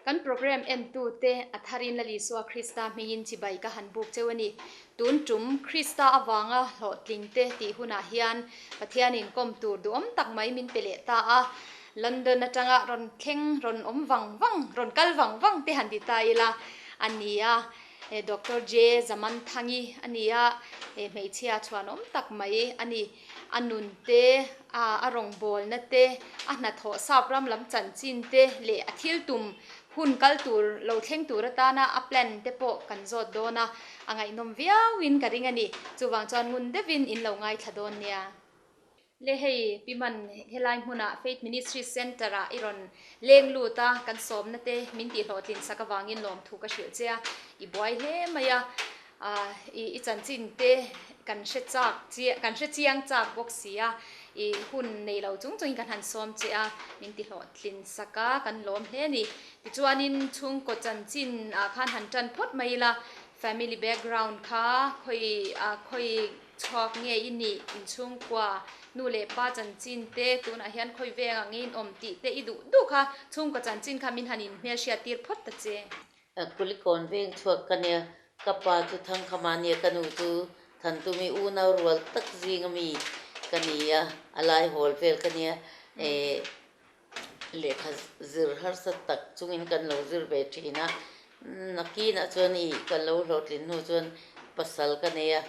Kan program entute a tharin Lal Isua Krista hmingin chibai ka han buk cheu a ni. Tun tum Krista avanga hlawhtlingte tih hunah hian Pathianin kawm tur duhawm tak mai min pe leh ta a. London atanga rawn thleng, rawn awm vang vang, rawn kal vang vang te han ti ta ila a ni a. Doctor J. Zamanthangi a ni a, hmeichhia chhuanawm tak mai a ni. A nun te, a rawngbawlna te, a hnathawh sap ram lam chanchin te leh a thil tum hun kal tur lo thleng tur atana a plan te pawh kan zawt dawn a, a ngaihnawm viauin ka ring a ni. Chuvang chuan ngun deuhin in lo ngaithla dawn nia. Le hei Pi Man helai hmunah Faith Ministry Centre ah i rawn leng lut a, kan sawmna te min tihhlawhtlin sak avangin lawmthu ka hrilh che a, i buai hle mai a, i i chanchin te kan hre chak chiah kan hre chiang chak bawk si a, i hun nei lo chung chungin kan han sawm che a, min tihhlawhtlin sak a, kan lawm hle a ni. Tichuanin chhungkaw chanchin ah khan han tan phawt mai ila, family background kha khawi khawi Chhuak nge i nih? Inchhungkua, nu leh pa chanchin te, tunah hian khawi veng ang in awm tih te i duh duh kha chhungkaw chanchin kha min han inhmel hriat tir phawt ta che. Kulikawn veng chhuak ka nia, ka pa chu Thangkhama nia, ka nu chu Thantumi unau rual tak zinga mi ka ni a, a lai hawl vel ka nia, eh lehkha zir harsa tak chungin kan lo zir ve thin a, nakinah chuan ih ka lo hlawhtlin hnu chuan pasal ka nei a,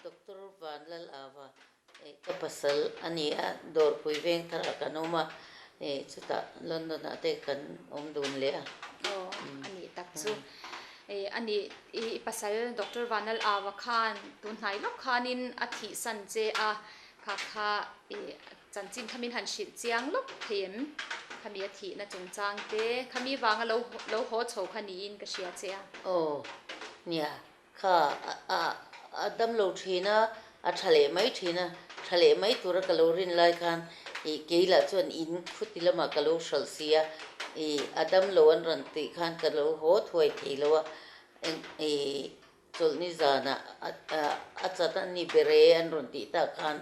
Doctor Vanlal Ava ka pasal a ni a, Dawrpui veng tharah kan awm a, chutah London ah te kan awm dun leh a. Aw a nih tak chu, a nih i pasal Doctor Vanlal Ava khan tunhnai lawk khanin a thihsan che a, kha kha Chanchin kha min han hrilh chiang lawk thei em? Khami a thihna chungchang te, khami vanga lo lo haw chho kha niin ka hria che a. Aw, nia, kha a a dam lo thin a, a tha leh mai thin a, tha leh mai tura ka lo rin lai khan ih kei lah chuan in khuti lamah ka lo hralh si a, ih a dam lo an rawn tih khan ka lo haw thuai thei lo a, eng ih Chawlhni zanah a chat a ni ber e an rawn tih tak khan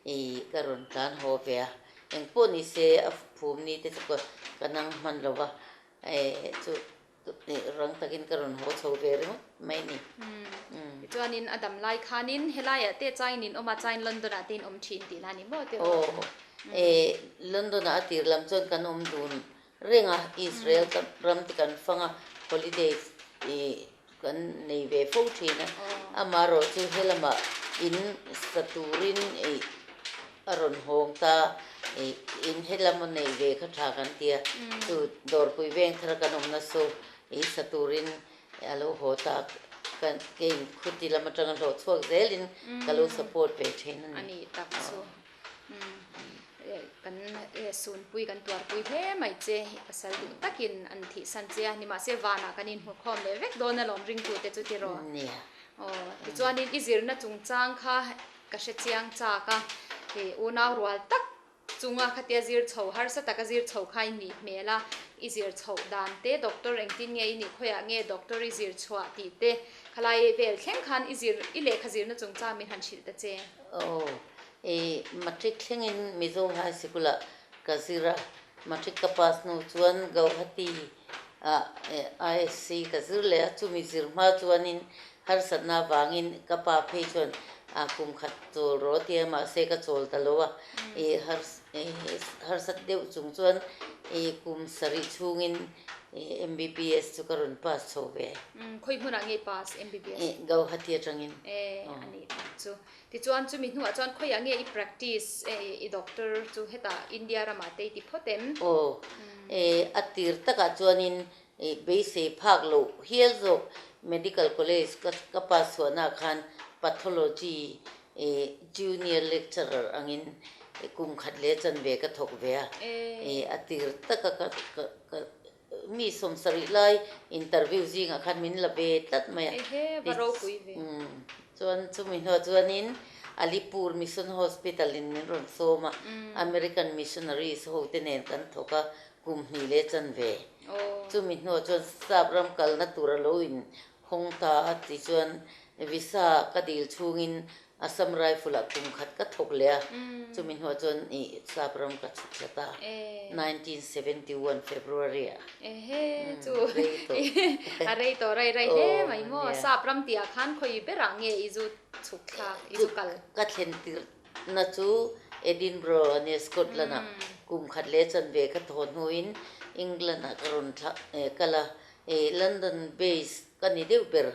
ih ka rawn tlan haw ve a, engpawh ni se a phum ni te chu ka nang hman lo va, eh chu rang takin ka rawn haw chho ve ringawt mai a ni. Tichuanin a dam lai khanin helaiah te chain in awm a, chain London ah te in awm thin tih la ni maw tiraw? Aw, eh London ah a tir lam chuan kan awm dun reng a, Israel ram te kan fang a, holidays ih Kan nei ve fo thin a, amaherawh chu helamah in sa turin ih a rawn hawng ta, ih in helam a neih ve kha tha kan ti a, chu dawrpui veng thar kan awmna saw ih sa turin a lo haw ta, kan kei khuti lam atanga hlawh chhuak zelin ka lo support ve thin a ni. A ni tak chu. Kan sunpui kan tuarpui hle mai che, i pasal duh takin an thihsan che a, nimahse vanah kan inhmukhawm leh vek dawn alawm ringtute chu tiraw? Nia. Aw, tichuanin i zirna chungchang kha ka hre chiang chak a, i unau rual tak chunga khatia zir chho harsa taka zir chho kha i nih hmel a, i zir chhoh dan te doctor engtin nge i nih khawiah nge doctor i zir chhuah tih te khalai vel thleng khan i zir i lehkha zirna chungchang min han hrilh ta che. Aw. I matric thlengin Mizo High Sikul ah ka zir a, matric ka pass hnu chuan Gauhati ah ISC ka zir leh a, chumi zir hma chuanin harsatna avangin ka pa phei chuan a kum khat chawl rawh a ti a, mahse ka chawl ta lo a, i harsat deuh chung chuan i kum sarih chhungin MBBS chu ka rawn pass chho ve. Khawi hmunah nge i pass MBBS? Gauhati atangin. E, a nih tak chu. Tichuan chumi hnuah chuan khawiah nge i practice i doctor chu hetah India ramah te i ti phawt em? Aw, a tir takah chuanin beisei phak loh hial zawk medical college ka pass chhuahnaah khan pathology junior lecturer angin kum khat leh chanve ka thawk ve a, a tir taka ka Mi sawmsarih lai interview zingah khan min la ve tlat mai a. Ehe, va ropui ve. Chuan chumi hnuah chuanin Alipur Mission Hospital in min rawn sawm a, American Missionaries ho te nen kan thawk a, kum hnih leh chanve. Chumi hnuah chuan sap ram kalna tur a lo in hawng ta a, tichuan. Visa ka dil chhungin Assam Rifle ah kum khat ka thawk leh a, chumi hnuah chuan i Sap ram ka chhuk thla ta, 1971 February ah. Ehe chu a rei tawh rai rai hle mai maw? Sap ram tih ah khan khawi berah nge i zu chhuk thlak, i zu kal? Ka thlen tirhna chu Edinburgh a nia, Scotland ah kum khat leh chanve ka thaw hnuin England ah ka rawn kal a, London base ka ni deuh ber.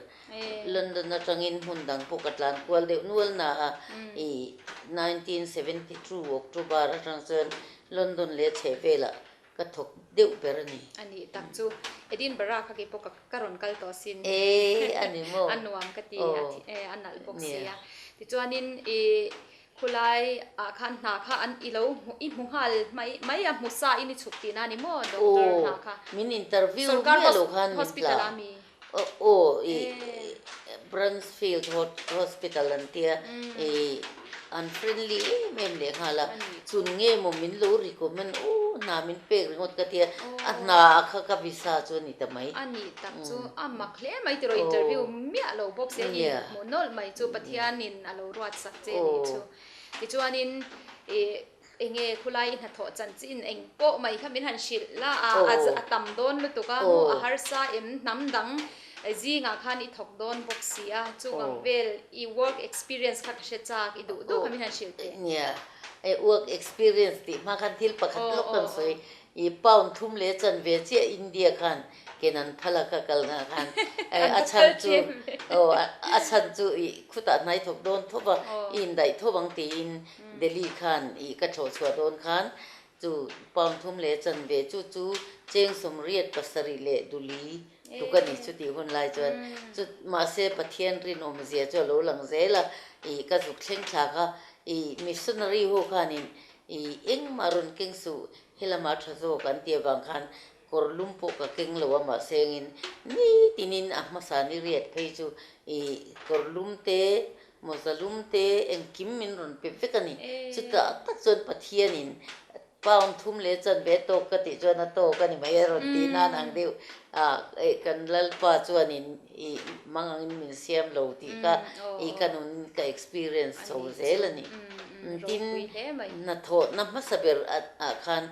London atangin hmun dang pawh ka tlan kual deuh nual na a, i 1972 October atang chuan London leh chheh velah ka thawk deuh ber a ni. A nih tak chu Edinburgh kha keipawh ka ka rawn kal tawh asin. E a ni maw? A nuam ka ti a, a nalh bawk si a. Tichuanin i Khulai ah khan hna kha an i lo hmu i hmu nghal mai mai a hmu sa in i chhuk tihna a ni maw doctor hna kha? Aw, min interview Sorkar miah lo khan min hospital tla. a mi? Aw, i Bransfield Hospital an tia i an friendly em em leh nghal a, chun nge maw min lo recommend aw hna min pek ringawt ka tia a hna kha ka visa chu a ni ta mai. A nih tak chu a mak hle mai tiraw interview miah lo bawk se i hmuh nawlh mai chu Pathianin a lo ruat sak che nih chu. Tichuanin ih enge khulai i hnathawh chanchin eng pawh mai kha min han hrilh la a, a tam dawn lutuk a, maw a harsa em hnam dang zingah khan i thawk dawn bawk si a, chung ang vel i work experience kha ka hre chak i duh duh kha min han hrilh teh. Nia, work experience tih hma khan thil pakhat lawk kan sawi I pound thum leh chanve chiah India khan ken an phal a ka kal nghah khan a chhan chu aw a chhan chu i khutah hnai thawk dawn thawp a i indaih thawp ang tiin Delhi khan i ka thlawh chhuah dawn khan chu pound thum leh chanve chu chu cheng sawmriat pasarih leh duli tuk a ni chutih hun lai chuan chu mahse Pathian rinawmzia chu a lo lang zel a i ka zuk thleng thlak a i missionary ho khanin I engmah rawn keng suh, helamah tha zawk an tih avang khan kawr lum pawh ka keng lo a mahse engin nitinin a hmasa ni riat phei chu i kawr lum te, mawza lum te engkim min rawn pe vek a ni. Chutah tak chuan Pathianin pound thum leh chanve tawk ka tih chuan a tawk a ni mai a rawn tih nan ang deuh a kan Lalpa chuanin i mang angin min siam lo tih kha i ka nun ka experience chho zel a ni. Tin, hnathawhna hmasa ber ah khan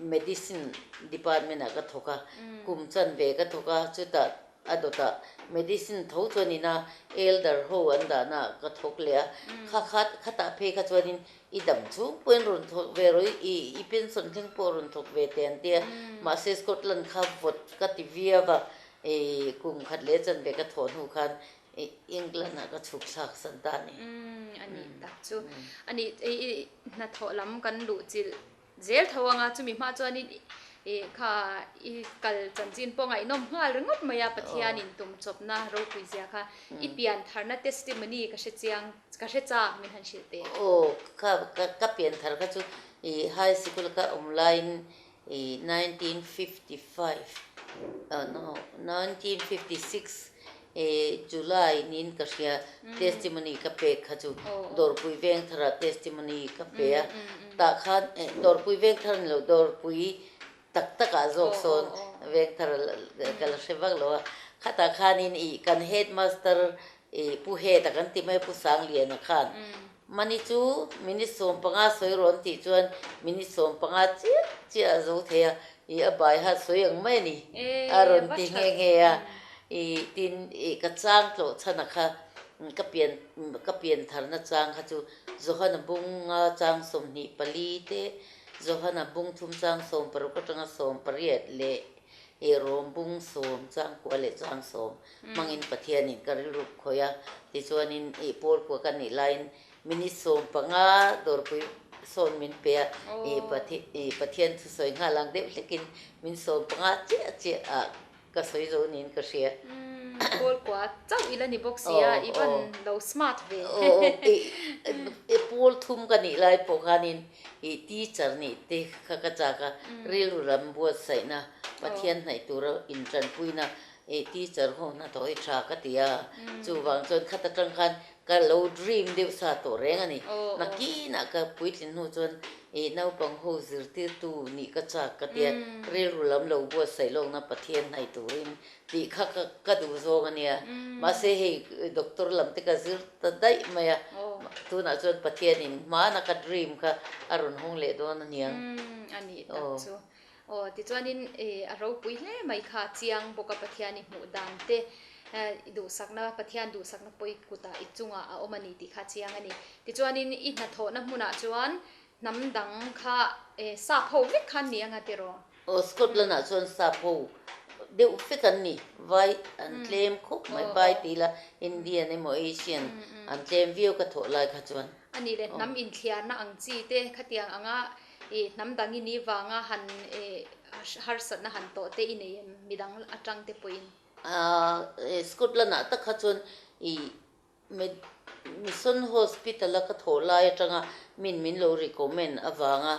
medicine department ah ka thawk a, kum chanve ka thawk a, chutah a dawtah medicine tho chuanin a elder ho an dahna ah ka thawk leh a, kha kha khatah phei kha chuanin i dam chhung pawhin rawn thawk ve rawh i, i pension thleng pawh rawn thawk ve teh an ti a, mahse Scotland kha vawt ka ti viau a, kum khat leh chanve ka thawh hnu khan England ah ka chhuk thlak san ta a ni. Umm a nih tak chu. A nih i hnathawh lam kan luh chilh zel tho anga chumi hma chuanin i kha i kal chanchin pawh ngaihnawm nghal ringawt mai a Pathianin tum chawpna ropui zia kha i pian tharna testimony ka hre chiang ka hre chak min han hrilh teh. Aw kha ka pian thar kha chu i high sikul ka awm laiin i 1955 no 1956 July niin ka hria testimony ka pek kha chu Dawrpui Vengthar ah testimony ka pe a tah khan Dawrpui Vengthar ni lo Dawrpui tak tak ah zawk sawn Vengthar ka la hre vak lo a khatah khanin ih kan headmaster ih Pu Head a kan ti mai a Pu Sangliana khan Mani chu minute 15 sawi rawh an tih chuan minute 15 chiah chiah a zo thei a, ih a bai hat sawi ang mai a ni a rawn ti nghe nghe a, ih tin ih ka chang tlawh chhan a kha ka pian ka pian tharna chang kha chu Johana bunga chang 24 te Johana bung thum chang 16 atanga 18 leh He rawm bung sawm chang kua leh chang sawm hmangin Pathianin ka rilru khawih a, tichuanin ih pawl kua ka nih laiin minute 15 dawrpui sawn min pe a, ih ih Pathian thusawi nghal ang deuh hlekin min 15 chiah chiah ah ka sawi zo niin ka hria. Umm pawl kua chauh ila ni bawk si a, i van lo smart ve. Aw ih pawl thum ka nih lai pawh khanin Ih teacher nih te kha ka chak a, rilru lam buatsaihna, Pathian hnaih tura intanpuina ih teacher ho hnathawh hi tha ka ti a, chuvang chuan khat atang khan ka lo dream deuh sa tawh reng a ni. Nakinah ka puitlin hnu chuan Ih naupang ho zirtirtu nih ka chak ka tia, rilru lam lo buatsaih lawkna Pathian hnaih turin tih kha ka duh zawng a nia. Mahse hei doctor lam te ka zir ta daih mai a, tunah chuan Pathianin hmana ka dream kha a rawn hawng leh dawn a niang. A nih tak chu. Aw tichuanin a ropui hle mai kha chiang bawk a Pathian i hmuh dan te i duhsakna Pathian duhsakna pawi kutah i chungah a awm a ni tih kha chiang a ni. Tichuanin i hnathawhna hmunah chuan hnam dang kha sap ho vek khan ni anga tiraw? Aw Scotland ah chuan sap ho deuh vek an ni, vai an tlem khawp mai, vai ti ila Indian emaw Asian an tlem viau ka thawh lai kha chuan. A nih leh hnam inthliarna ang chi te khatiang anga I hnam dang i ni vanga han harsatna han tawh te i nei em? Midang atang te pawhin. Scotland ah tak kha chuan i Mission Hospital a ka thawh lai atanga min min lo recommend avanga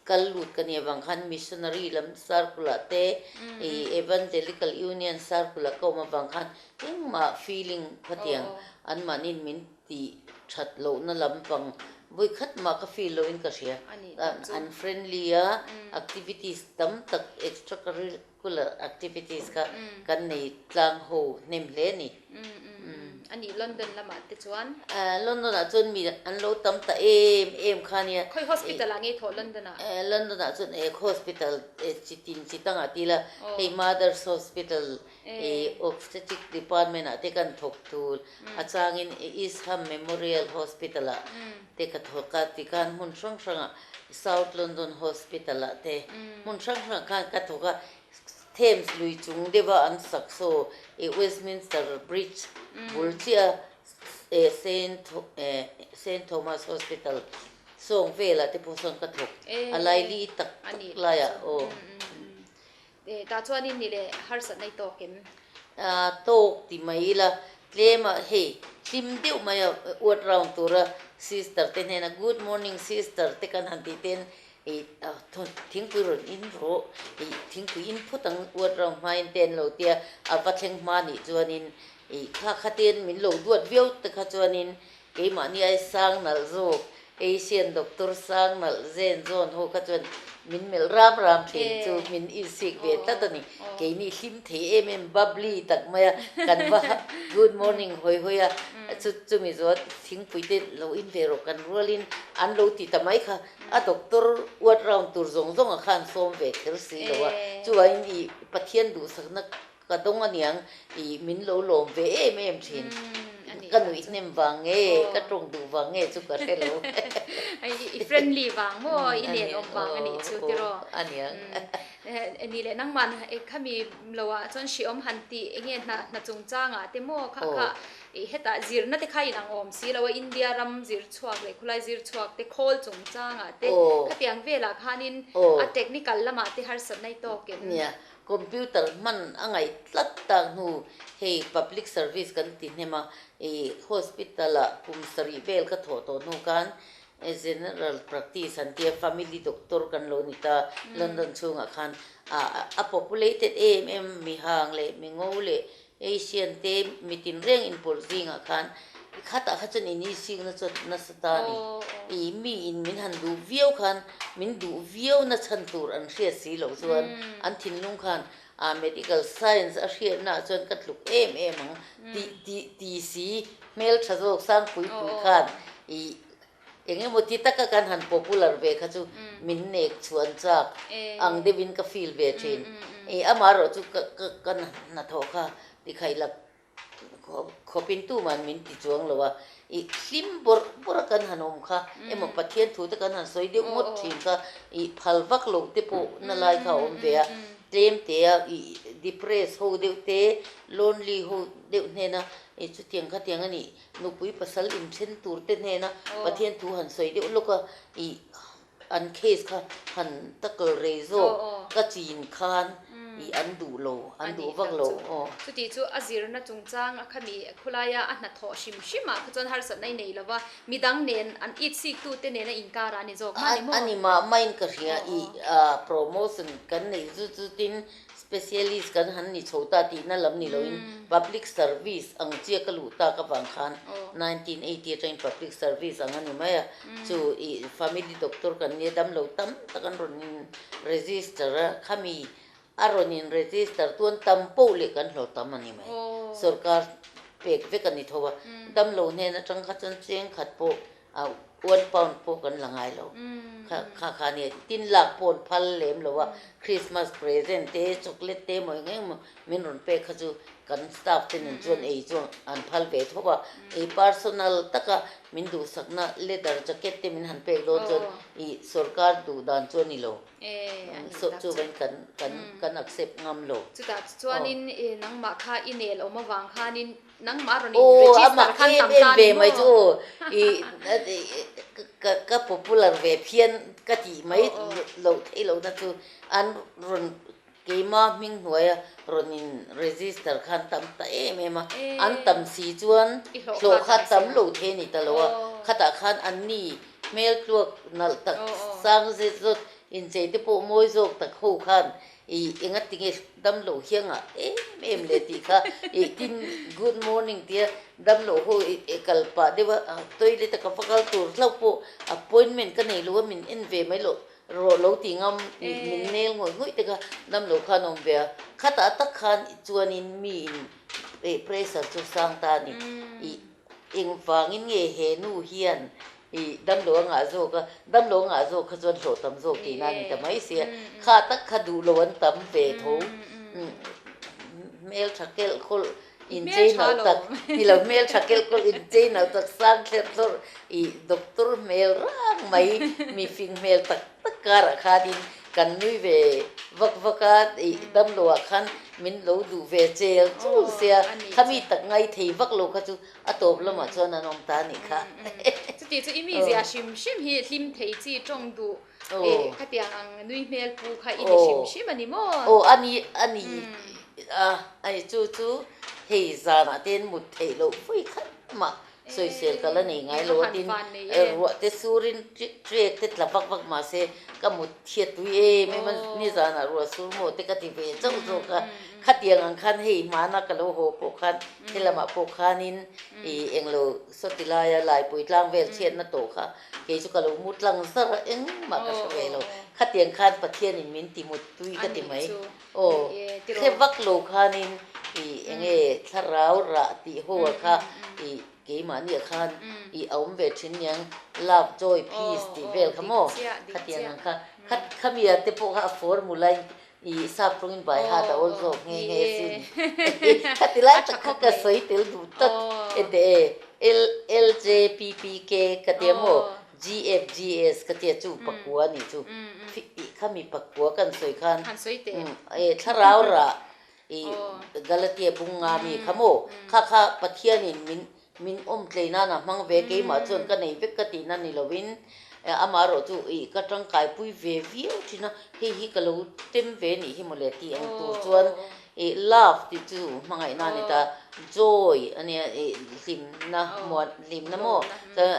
kal lut ka nih avang khan Missionary lam circle ah te i Evangelical Union circle ah ka awm avang khan engmah feeling khatiang anmahniin min Tih that lohna lampang vawi khat mah ka feel loin ka hria. An friendly a, activities tam tak extracurricular activities kha kan nei tlang ho hnem hle a ni. A nih London lamah te chuan? London ah chuan mi an lo tam ta em em kha nia. Khawi hospital ah nge thawh London ah? London ah chuan ek hospital chi tin chi tangah ti ila hei Mother's Hospital I Obstetric Department ah te kan thawk thul. A changin East Ham Memorial Hospital ah te ka thawk a, tikhan hmun hrang hrangah South London Hospital ah te hmun hrang hrangah khan ka thawk a. Thames lui chung deuha an sak saw i Westminster Bridge bul chiah a Saint Thomas Hospital sawng velah te pawh sawn ka thawk. A laili tak tak laiah aw. Tah chuanin ni leh harsatna i tawk em? Tawk ti mai ila, tlema hei hlim deuh mai a uat round tura sister te hnena good morning sister te kan han tih ten ih thingpui rawn in rawh ih thingpui in phut ang uat round hmain te an lo tia a va thleng hma nih chuanin ih kha kha ten min lo duat viau te kha chuanin Keimahni ai sang nalh zawk, Asian doctor sang nalh zen zawn ho kha chuan min melh ram ram thin chu min insik ve tlat a ni. Keini hlim thei em em bubbly tak mai a, kan va good morning hawi hawi a, chu chumi zawt thingpui te lo in ve rawh kan rualin an lo ti ta mai kha, a doctor uat round tur zawng zawng ah khan sawm ve kher si lo a, chuvangin i Pathian duhsakna Ka dawng aniang i min lo lawm ve em em thin. Ka nuih hnem vang nge, ka tawng duh vang nge chu ka hre lo. I friendly vang maw, i nelawm vang anih chu tiraw. Aniang. Ni leh nangman khami lo ah chuan hriawm han tih enge hna chungchangah te maw kha kha hetah zirna te kha inang awm si lo a, India ram zir chhuak leh khulai zir chhuak te khawl chungchangah te khatiang velah khanin a technical lamah te harsatna i tawk em? Nia, Computer hman a ngaih tlat tak hnu hei public service kan ti hnem a, ih hospital ah kum sarih vel ka thawh tawh hnu khan general practice an tia family doctor kan lo ni ta London chhungah khan ah a populated em em mi hang leh mi ngo leh Asian te mi tinreng inpawlh zingah khan khatah kha chuan in isikna chu nasa ta a ni. I mi in min han duh viau khan min duh viau na chhan tur an hriat si loh chuan an thinlung khan ah medical science a hriatna ah chuan ka tluk em em ang tih tih ti si hmeltha zawk sangpui pui khan i Eng emaw ti taka kan han popular ve kha chu min nek chhuan chak ang deuhin ka feel ve thin. I amaherawh chu ka ka ka hnathawh kha tikhailak khawpin tuman min ti chuang lo a. I hlim bawrh bawrh a kan han awm kha emaw Pathian thu te kan han sawi deuh ngawt thin kha i phal vak loh te pawh na lai kha a awm ve a. Tlem te a i depress ho deuh te, lonely ho deuh hnena i chutiang khatiang a nih. Nupui pasal inthen tur te hnena Pathian thu han sawi deuh lawk a, ih an case kha han tackle rei zawk ka chin khan. I an duh lo, an duh vak lo aw. Chuti chu a zirna chungchang a khami khulaia a hnathawh hrim hrimah kha chuan harsatna i nei lova, midang nen an itsiktu te nena inkar a ni zawk mah ni maw? A ni mah mahin ka hria i promotion kan neih chu chutin Specialist kan han ni chho ta tihna lam ni loin Public Service ang chiah ka luh tak avang khan 1980 atangin Public Service ang a ni mai a, chu i Family Doctor kan nia damlo tam tak an rawn in register a, khami a rawn in register chuan tam poh leh kan hlawh tam a ni mai. Sorkar pek vek a ni tho a, damlo hnen atang kha chuan cheng khat pawh A one pound pawh kan la ngai lo. Kha kha kha nia tin lak pawh an phal lem lo a, Christmas present te, chocolate te emaw eng eng emaw min rawn pek kha chu kan staff te nen chuan ei chu an phal ve tho a. Ei personal taka min duhsakna leather jacket te min han pek dawn chuan i sorkar duh dan chu a ni lo. Chuvain kan kan kan accept ngam lo. Chutah chuanin nangmah kha i nel awm avang khanin Nangmah rawn in Aw, register a mak khan em tam em ta ve ni mai chu maw? aw. I ka ka popular ve phian ka tih mai loh theih lohna chu an rawn keima hming hnuaia rawn in register khan tam ta em em a. An tam si chuan I hlawh hlawh kha kha tam tam si a. lo thei a ni ta lo a. Khatah khan anni hmel tluak nalh tak sang zet zawt inchei te pawh mawi zawk tak ho khan I engati nge damlo hiangah em em le tih kha i tin good morning tia damlo ho i kal pah deuh a, toilet a ka va kal tur hlauh pawh appointment ka nei lo a min en ve mai loh rawh lo ti ngam min nel ngawih ngawih te kha damlo khan a awm ve a, khatah tak khan chuanin mi in pressure chu sang ta a ni i Engvangin nge he nu hian i damlo a ngah zawk a, damlo a ngah zawk kha chuan hlawh tam zawk tihna a ni ta mai sia, kha tak kha duh lo an tam ve tho. Hmeltha kelh khawlh inchei nalh tak, ni lo hmeltha kelh khawlh inchei nalh tak sang thlerh thlawrh i doctor hmel rang mai mi fing hmel tak tak karah khanin kan nui ve vak vak a, i damlo ah khan min lo duh ve chel chul sia, khami tak ngai thei vak lo kha chu a tawp lamah chuan an awm ta a nih kha. Chuti chu i mizia hrim hrim hi hlim thei chi tawng duh eh khatiang ang nui hmel pu kha i ni hrim hrim a ni maw? Aw a ni a ni a, chu chu hei zanah te hian mut theih loh vawi khat mah Sawisel ka la nei ngai lo a tin ruah te surin trek te tla vak vak mahse ka mut thiat tui em em a nizanah ruah sur maw te ka ti ve chauh zawk a khatiang ang khan hei hmana ka lo haw pawh khan helamah pawh khanin ih englo sawti laia laipui tlang vel chhiatna tawh kha kei chu ka lo mu tlang zar a engmah ka hre ve lo khatiang khan Pathianin min ti mut tui ka ti mai Aw, hre vak lo khanin i enge thlarau rah tih ho ah kha i keimahni ah khan i a awm ve thin niang love, joy, peace tih vel kha maw khatiang ang kha kha khami ah te pawh kha a formula in i sap tawngin by heart a awl zawk nghe nghe asin khati lai tak kha ka sawi tel duh tlat enteh e L L J P P K ka tia maw GFGS ka tia chu pakua nih chu khami pakua kan sawi khan e thlarau rah i Galatia bung nga mi kha maw kha kha Pathianin min min awm tlei nan a hmang ve keimah chuan ka nei vek ka tihna ni lovin amaherawh chu i ka tangkai pui ve viau thin a hei hi ka lo tem ve nih hi mawle tih ang tur chuan i love tih chu hmangaihna a ni ta joy a nia i hlimna muan hlimna maw chuan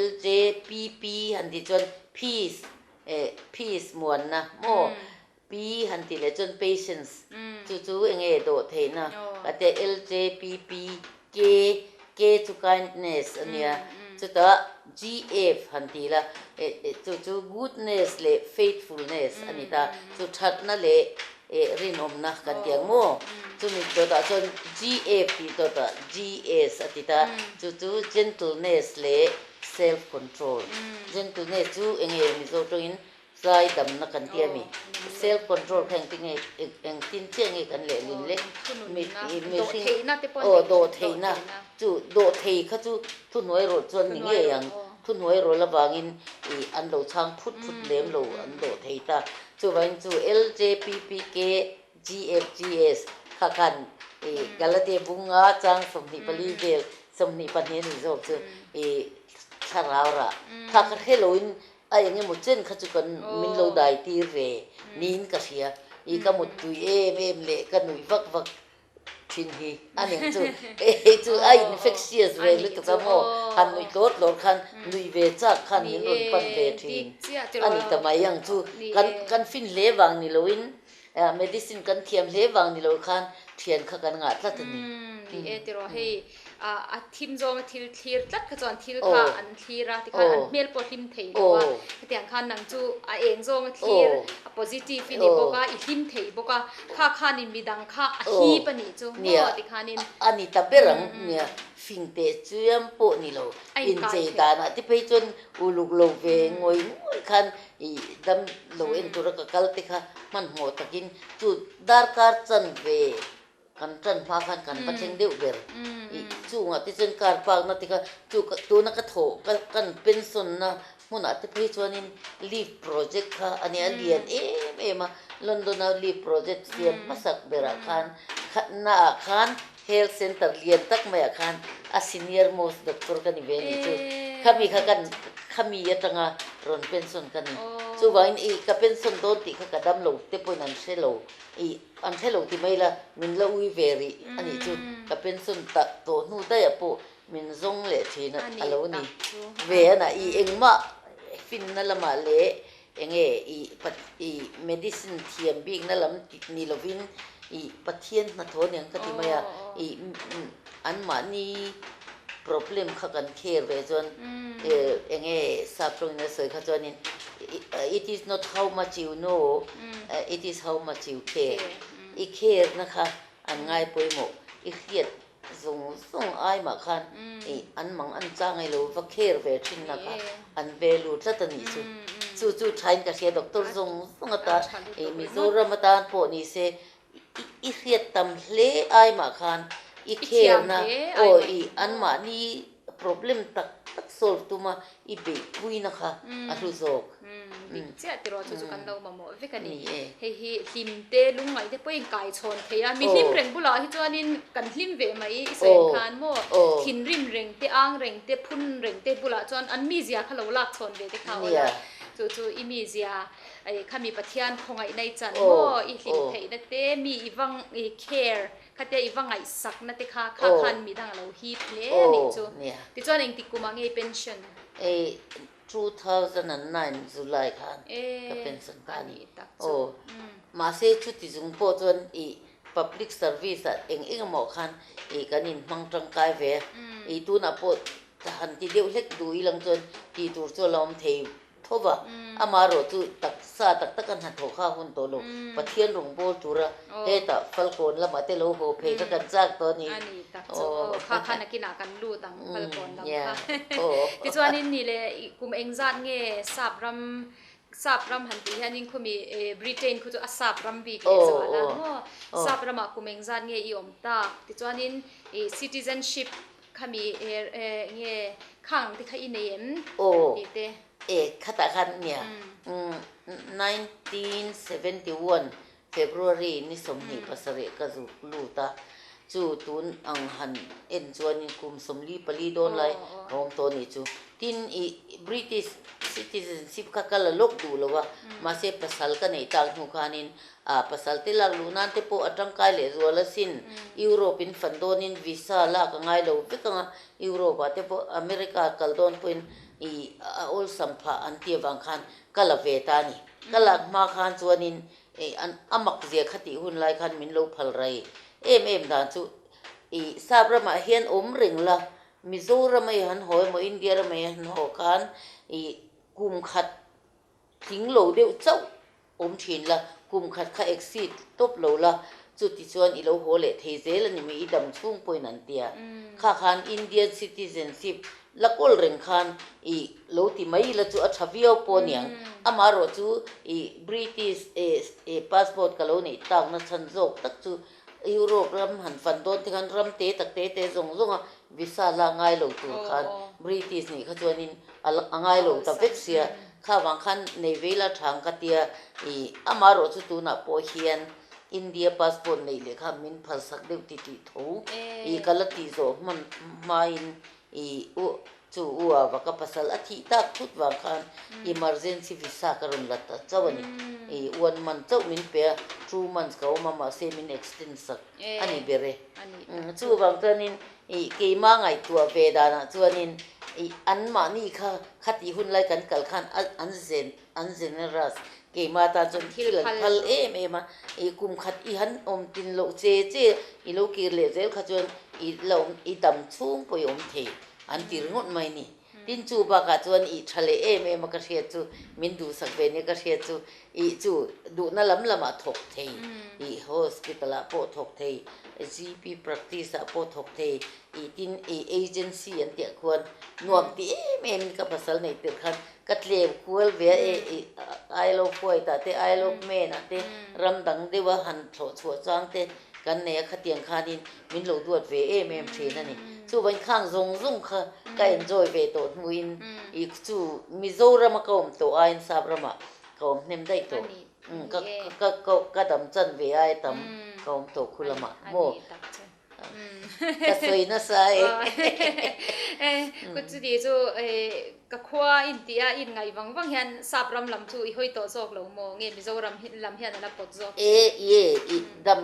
LJPP han tih chuan peace eh peace muanna maw P han tih leh chuan patience chu chu eng nge dawh theihna ka tia LJPP K K chu kindness a nia chutah GF han tih la eh chu chu goodness leh faithfulness a ni ta chu thatna leh eh rinawmna kan ti ang maw chumi dawtah chuan GF tih dawtah GS a ti ta chu chu gentleness leh self control gentleness chu eng nge Mizo tawngin zaidamna kan ti a mi self control kha engtin nge engtin chiah nge kan lehlin le mihring aw dawhtheihna chu dawhthei kha chu thuhnuai rawlh chuan ni ngei ang thuhnuai rawlh avangin ih an lo chhang phut phut lem lo an dawh thei ta. Chuvangin chu LJPPK GFGS kha khan ih Galatia bunga chang 24 vel 22 a nih zawk chu ih thlarau rah kha kha hre loin a eng emaw chen kha chu kan min lo dai tir ve niin ka hria. I ka muttui em em leh ka nuih vak vak thin hi a ning chu hei chu a infectious ve lutuk a maw han nuih tlawr tlawr khan nuih ve chak khan min rawn pan ve thin a ni ta mai ang chu kan kan fin hle vang ni loin medicine kan thiam hle vang ni lo khan thian kha kan ngah tlat a ni. Ni e tiraw hei a thim zawnga thil thlir tlat kha chuan thil kha an thlir a tikhan an hmel pawh hlim thei lo a hetiang khan nang chu a eng zawnga thlir a positive i ni bawk a i hlim thei bawk a kha khanin midang kha a hip a nih chu maw tikhanin a ni ta ber ang nia fing teh chiam pawh ni lo inchei danah te phei chuan uluk lo ve ngawi ngawi khan i dam lo en tura ka kal te kha hmanhmawh takin chu darkar chan ve Kan tan hma khan kan va thleng deuh ber. I chungah te chuan car park na te kha chu tuna ka thawh ka kan pension na hmunah te phei chuanin leave project kha a nia lian em em a. London a leave project siam hmasak berah khan khatna ah khan health center lian tak maiah khan a senior most doctor ka ni ve a nih chu. Khami kha kan khami atanga rawn pension ka ni. Chuvangin i ka pension dawn tih kha ka dam lo te pawhin an hre lo. I an hre lo ti mai la, min la ui ve rih a nih chu. Ka pension tak tawh hnu daih pawh min zawng leh thin a lo ni ve a na. I engmah finna lamah leh enge i i medicine thiam bikna lam ni lovin i Pathian hnathawh aniang ka ti mai a. I anmahni problem kha kan care ve chuan enge sap tawngin a sawi kha chuanin it is not how much you know it is how much you care i care na kha an ngai pawimawh i hriat zawng zawng ai mah khan i an mang an chang ai lo va care ve thin na kha an value tlat a nih chu chu chu thain ka hria doctor zawng zawng atan i Mizoram atan pawh ni se I hriat tam hle ai mah khan i kherna aw i anmahni problem tak tak solve tuma i beihpuina kha a hlu zawk. Dik chiah tiraw chu chu kan lo mamawh vek a ni. Hei hi hlim te lungngaih te pawhin kai chhawn thei a, mi hlim reng bulah hi chuanin kan hlim ve mai i sawi ang khan maw thinrim reng te ang reng te phun reng te bulah chuan an mizia kha lo lak chhawn ve te kha aw la chu chu i mizia Ei khami Pathian khawngaihna i chan maw i hlim theihna te mi i va i care kha te i va ngaihsakna te kha kha khan midang a lo hip hle a nih chu. Tichuan engtik kumah nge i pension? Ei 2009 July khan ka pension ta a ni. Aw mahse chuti chung pawh chuan i public service ah eng eng emaw khan i kan inhmang tangkai ve a. I tunah pawh han ti deuh hlek duh ilang chuan tih tur chu a la awm thei tho va, amaherawh chu taksa tak taka hnathawh kha a hun tawh lo. Pathian rawn bawl tura hetah Falkawn lamah te lo haw phei kha kan chak tawh a ni. A ni tak chu aw, kha kha nakinah kan lut ang Falkawn lam kha. Tichuanin ni leh kum engzat nge sap ram, sap ram han tih hianin khumi Britain khu chu a sap ram bik leh zual a maw? Sap ramah kum engzat nge i awm tak? Tichuanin citizenship Khami nge khang te kha i nei em? Aw, e khatah khan nia 1971 February ni 27 ka zuk lut a, chu tun ang han en chuanin kum 44 dawn lai ka awm tawh a nih chu. Tin i British citizenship kha ka la lawk duh lo a, mahse pasal ka neih tak hnu khanin A pasal te lak luh nan te pawh a tangkai leh zual asin. Europe in fan dawnin visa lak a ngai lo vek ang a, Europe ah te pawh America kal dawn pawhin i a awlsam phah an ti avang khan ka la ve ta a ni. Ka lak hma khan chuanin i an a mak zia kha tih hun lai khan min lo phal rai em em dan chu i sap ramah hian awm reng la, Mizoram a i han haw emaw India ram a i han haw khan i kum khat Tling lo deuh chauh awm thin la, kum khat kha exceed tawp lo la, chuti chuan i lo haw leh thei zel a ni mai, i dam chhung pawhin an ti a. Kha khan Indian citizenship la kawl reng khan i lo ti mai ila chu a tha viau pawh aniang. Amaherawh chu i British passport ka lo neih takna chhan zawk tak chu Europe ram han fan dawn te khan ram te tak te te zawng zawng a visa la ngai lo tur khan British nih kha chuanin a a ngai lo ta vek sia kha vang khan nei vei la thang ka tia ih amaherawh chu tunah pawh hian India passport neih leh kha min phalsak deuh ti tih tho ih ka la tih zawh hman hmain ih u. Chu u a va ka pasal a thih tak thut vang khan emergency visa ka rawn la ta chauh a ni. I one month chauh min pe a, two months ka awm a mahse min extend sak a ni ber e. Chuvang chuanin i keimah ngaihtuah ve danah chuanin i anmahni kha khatih hun lai kan kal khan an zen an generous keimah tan chuan thil an phal em em a, i kum khat i han awm tin loh che che i lo kir leh zel kha chuan i la awm i dam chhung pawh i awm thei an ti ringawt mai ni. Tin chu bakah chuan i tha leh em em a ka hriat chu min duhsak ve nia ka hriat chu i chu duhna lam lamah thawk thei i hospital ah pawh thawk thei GP practice ah pawh thawk thei i tin i agency an tih ah khuan nuam ti em em in ka pasal neih tirh khan Ka tlem kual ve a e i Isle of Wight ah te Isle of Man ah te ram dang deuh a han thlawh chhuah chang te kan nei a khatiang khanin min lo duat ve em em thin a ni. Chuvangin khang zawng zawng kha ka enjoy ve tawh hnuin i chu Mizoram a ka awm tawh aiin Sap ramah ka awm hnem daih tawh. Ka ka ka dam chan ve aia tam ka awm tawh khu lamah maw. Ka sawi nasa e. Ku chuti chu ka khua in tih a in ngaih vang vang hian sap ram lam chu i hawi tawh zawk lo maw nge Mizoram lam hian a la pawt zawk? E ye i dam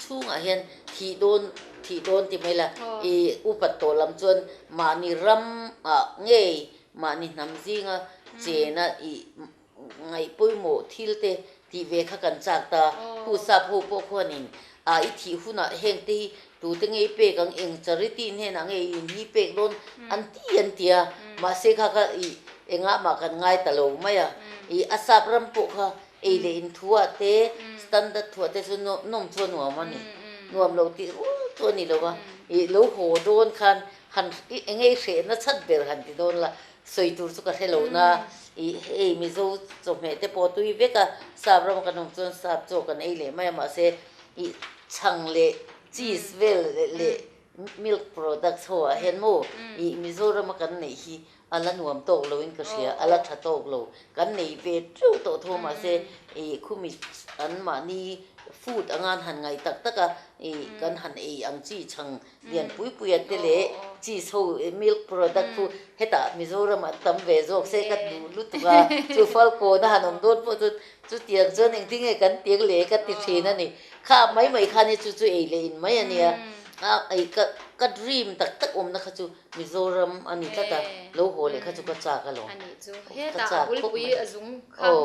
chhungah hian thih dawn thih dawn ti mai la i upat tawh lam chuan mahni ram ah ngei mahni hnam zinga chena i Ngaih pawimawh thil te tih ve kha kan chak ta. Hu sap ho pawh khuanin a i thih hunah heng te hi tute nge i pek ang, eng charity hnenah nge i in hi pek dawn an ti an ti a. Mahse kha kha i engah mah kan ngai ta lo mai a. I a sap ram pawh kha ei leh in thuah te, standard thuah te chu nawm chu a nuam a ni. Nuam lo tih rual chu a ni lo a. I lo haw dawn khan han eng nge i hrehna chhat ber han ti dawn la. Sawi tur chu ka hre lo na, ih hei Mizo chawhmeh te pawh tui vek a, sap rama kan awm chuan sap chaw kan ei leh mai a, mahse ih chhang leh cheese vel leh milk products ho ah hian maw ih Mizorama kan neih hi a la nuam tawk lo in ka hria, a la tha tawk lo, kan nei ve teuh tawh tho mahse ih khumi an mahni food anga an han ngaih tak tak a, ih kan han ei ang chi chhang Lian pui pui a te leh cheese ho milk product khu hetah Mizoram an tam ve zawk se ka duh lutuk a, chu Falkawn a han awm dawn pawh chu chutiang chuan engtin nge kan tiang leh ka ti thin a ni. Kha mai mai khan hi chu chu ei leh in mai a nia, a ei ka ka dream tak tak awmna kha chu Mizoram a ni tlat a, lo haw leh kha chu ka chak alawm, ka chak khawp mai. Aw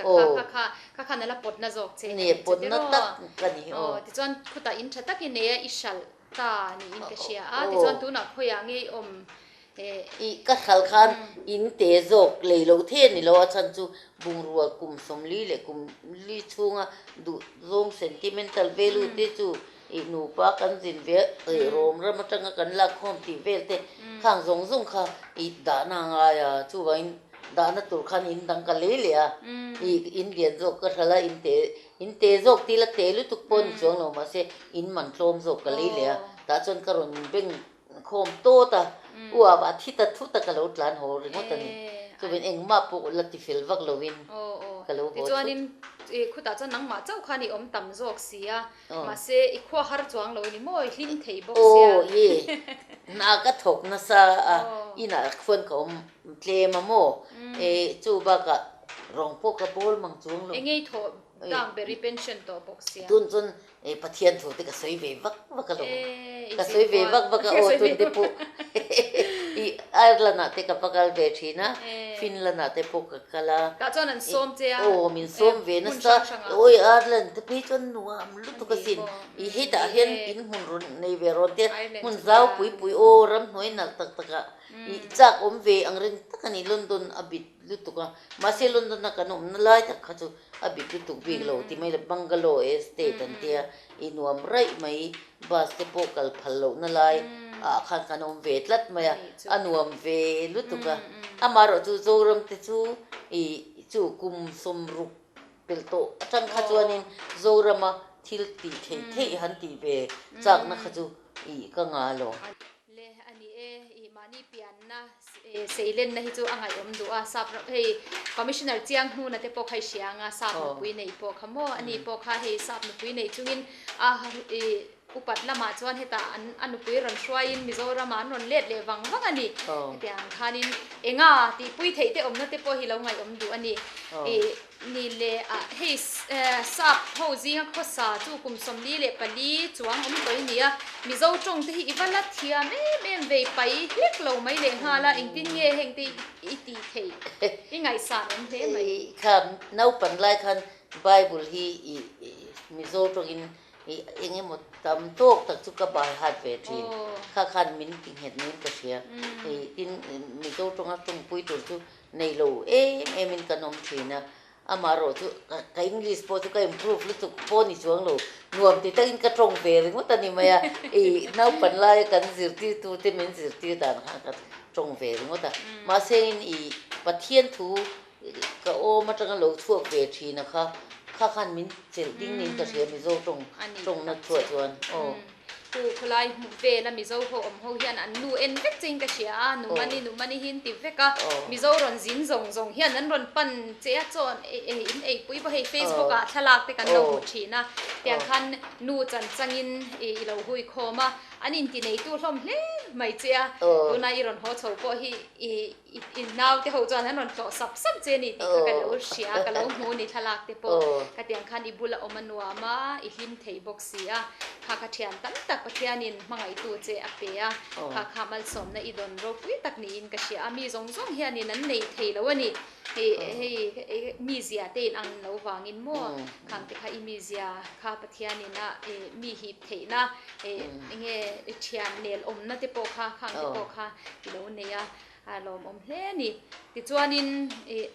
aw. Ni pawtna tak ka ni aw. Ta niin ka hria a, tichuan tunah khawiah nge i awm eh. I ka hral khan in te zawk lei loh thei a ni lo, a chhan chu bungrua kum 40 leh kum li chhunga duh zawng sentimental value te chu i nupa kan zin ve a, i rawm ram atanga kan lakkhawm tih vel te khang zawng zawng kha i dahna a ngai a, chuvangin dahna tur khan in dang ka lei leh a, i in lian zawk ka hral a, in te In te zawk til a te lutuk pawh ni chuang lo mahse in man tlawm zawk ka lei leh a, tah chuan ka rawn beng khawm tawt a, u ah a thi ta thut a ka lo tlan haw ringawt a ni. Chuvin engmah pawh la ti fel vak lovin ka lo haw thut. Tichuanin khutah chuan nangmah chauh khan i awm tam zawk si a, mahse i khua har chuang lo ni maw, i hlim thei bawk sia. Aw ye, hna ka thawk nasa a, inah khuan ka awm tlem a maw, chu bakah Rawng pawh ka bawl mang chuang lo. Enge i thawh dang ber i pension tawh bawk sia. Tun chuan Pathian thu te ka sawi ve vak vak alawm. Ka sawi ve vak vak a aw tun te pawh i Ireland ah te ka va kal ve thin a, Finland ah te pawh ka kal a. Tah chuan an sawm che a. Aw min sawm ve nasa. Awi Ireland te phei chuan nuam lutuk asin. I hetah hian in hmun rawn nei ve rawn te hmun zau pui pui aw ramhnuai nalh tak tak ah i chak awm ve ang reng tak a ni London a bit. Lutuk a, mahse London a kan awmna lai tak kha chu a bit lutuk bik lo ti mai la, bungalow estate an tia i nuam raih mai, bus te pawh kal phal lohna lai ah khan kan awm ve tlat mai a, a nuam ve lutuk a, amaherawh chu Zoram te chu i chu kum 60 pel tawh atang kha chuanin Zorama thil tih theih theih han tih ve chakna kha chu i ka ngah lo. Le a ni e, i mahni pianna seilenna hi chu a ngaihawm duh a, sap ram hei Commissioner Chiang hnuna te pawh kha i hria ang a, sap nupui neih pawh kha maw, ani pawh kha hei sap nupui neih chungin a i upat lamah chuan hetah an a nupui rawn hruaiin Mizoramah an rawn let leh vang vang a ni. Hetiang khanin enga tihpui theih te awmna te pawh hi lo ngaihawm duh a ni. Ih ni leh ah hei sap ho zinga khawsa chu kum 44 chuang awm tawh i ni a, Mizo tawng te hi i va la thiam em em vei pai hlek lo mai leh nghal a, engtin nge heng te i tih theih i ngaihsan awm hle mai. Ih kha naupan lai khan Bible hi i Mizo tawngin i eng emaw tam tawk tak chu ka bai hat ve thin. Kha khan min ti nghet niin ka hria. I tin Mizo tawnga tawngpui tur chu nei lo em em in kan awm thin a. Amaherawh chu ka English pawh chu ka improve lutuk pawh ni chuang lo. Nuam ti takin ka tawng ve ringawt a ni mai a. I naupan laia kan zirtirtu te min zirtir dan khan ka tawng ve ringawt a. Mahse in i Pathian thu Ka awm atanga lo chhuak ve thin a kha, kha khan min chelh ding niin ka hria Mizo tawng tawngna thuah chuan aw. Pu khawlai hmuh vel a Mizo ho awm ho hian an nu en vek chein ka hria a, nu mani nu mani hi an ti vek a, Mizo rawn zin zawng zawng hian an rawn pan che a chaw in eipui pawh hei Facebook ah thlalak te kan lo hmu thin a, tiang khan nu chan changin i lo hui khawm a, an inti neitu hlawm hle mai che a, tuna i rawn haw chho pawh hi i I naute ho chuan an rawn tlawh sap sap che a ni tih kha ka lo hria, ka lo hmu ni thlalak te pawh. Khatiang khan i bula awm a nuam a, i hlim thei bawk si a. Kha kha thian tam tak Pathianin hmangaihtu che a pe a, kha kha malsawmna i dawn ropui tak niin ka hria a. Mi zawng zawng hianin an nei thei lo a ni. Hei hei mizia te in ang lo vangin maw khang te kha i mizia kha Pathianin a mi hip theihna enge thian nel awmna te pawh kha khang te pawh kha i lo nei a, a lawmawm hle a ni. Tichuanin ih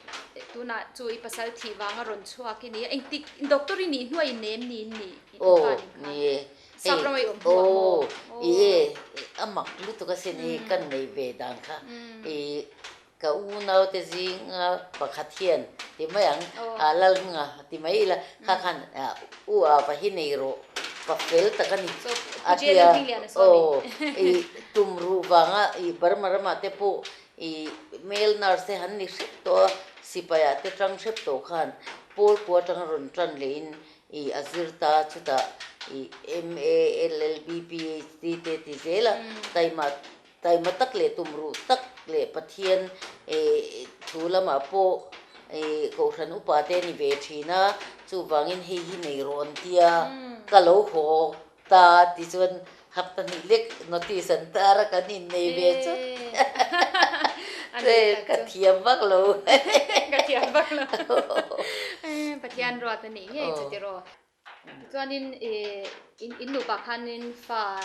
tunah chu i pasal thih vanga rawn chhuak i ni a, engtik doctor i nih hnuai in nem ni in nih Aw ni e, hei aw i e a mak lutuk asin hi kan neih ve dan kha ih Ka unaute zinga pakhat hian ti mai ang, a Lalhminga ti mai ila, kha khan u a va hi nei rawh, pa fel tak a ni a ti a, aw i tum ruh vanga i Burma ramah te pawh i male nurse te han ni hrep tawh a, sipai ah te tang hrep tawh khan Paul kua atanga rawn tan lehin i a zir ta, chutah i MA, LLB, PhD te ti zel a, taima Taima tak leh tumruh tak leh Pathian thu lamah pawh Kohhran upa te a ni ve thin a, chuvangin hei hi nei rawh an tia ka lo haw ta tichuan hapta hnih lek notice an tar a kan innei ve chut ka thiam vak lo. Ka thiam vak lo. Pathian ruat a nih ngei chu tiraw. Tichuanin in nupa khanin fa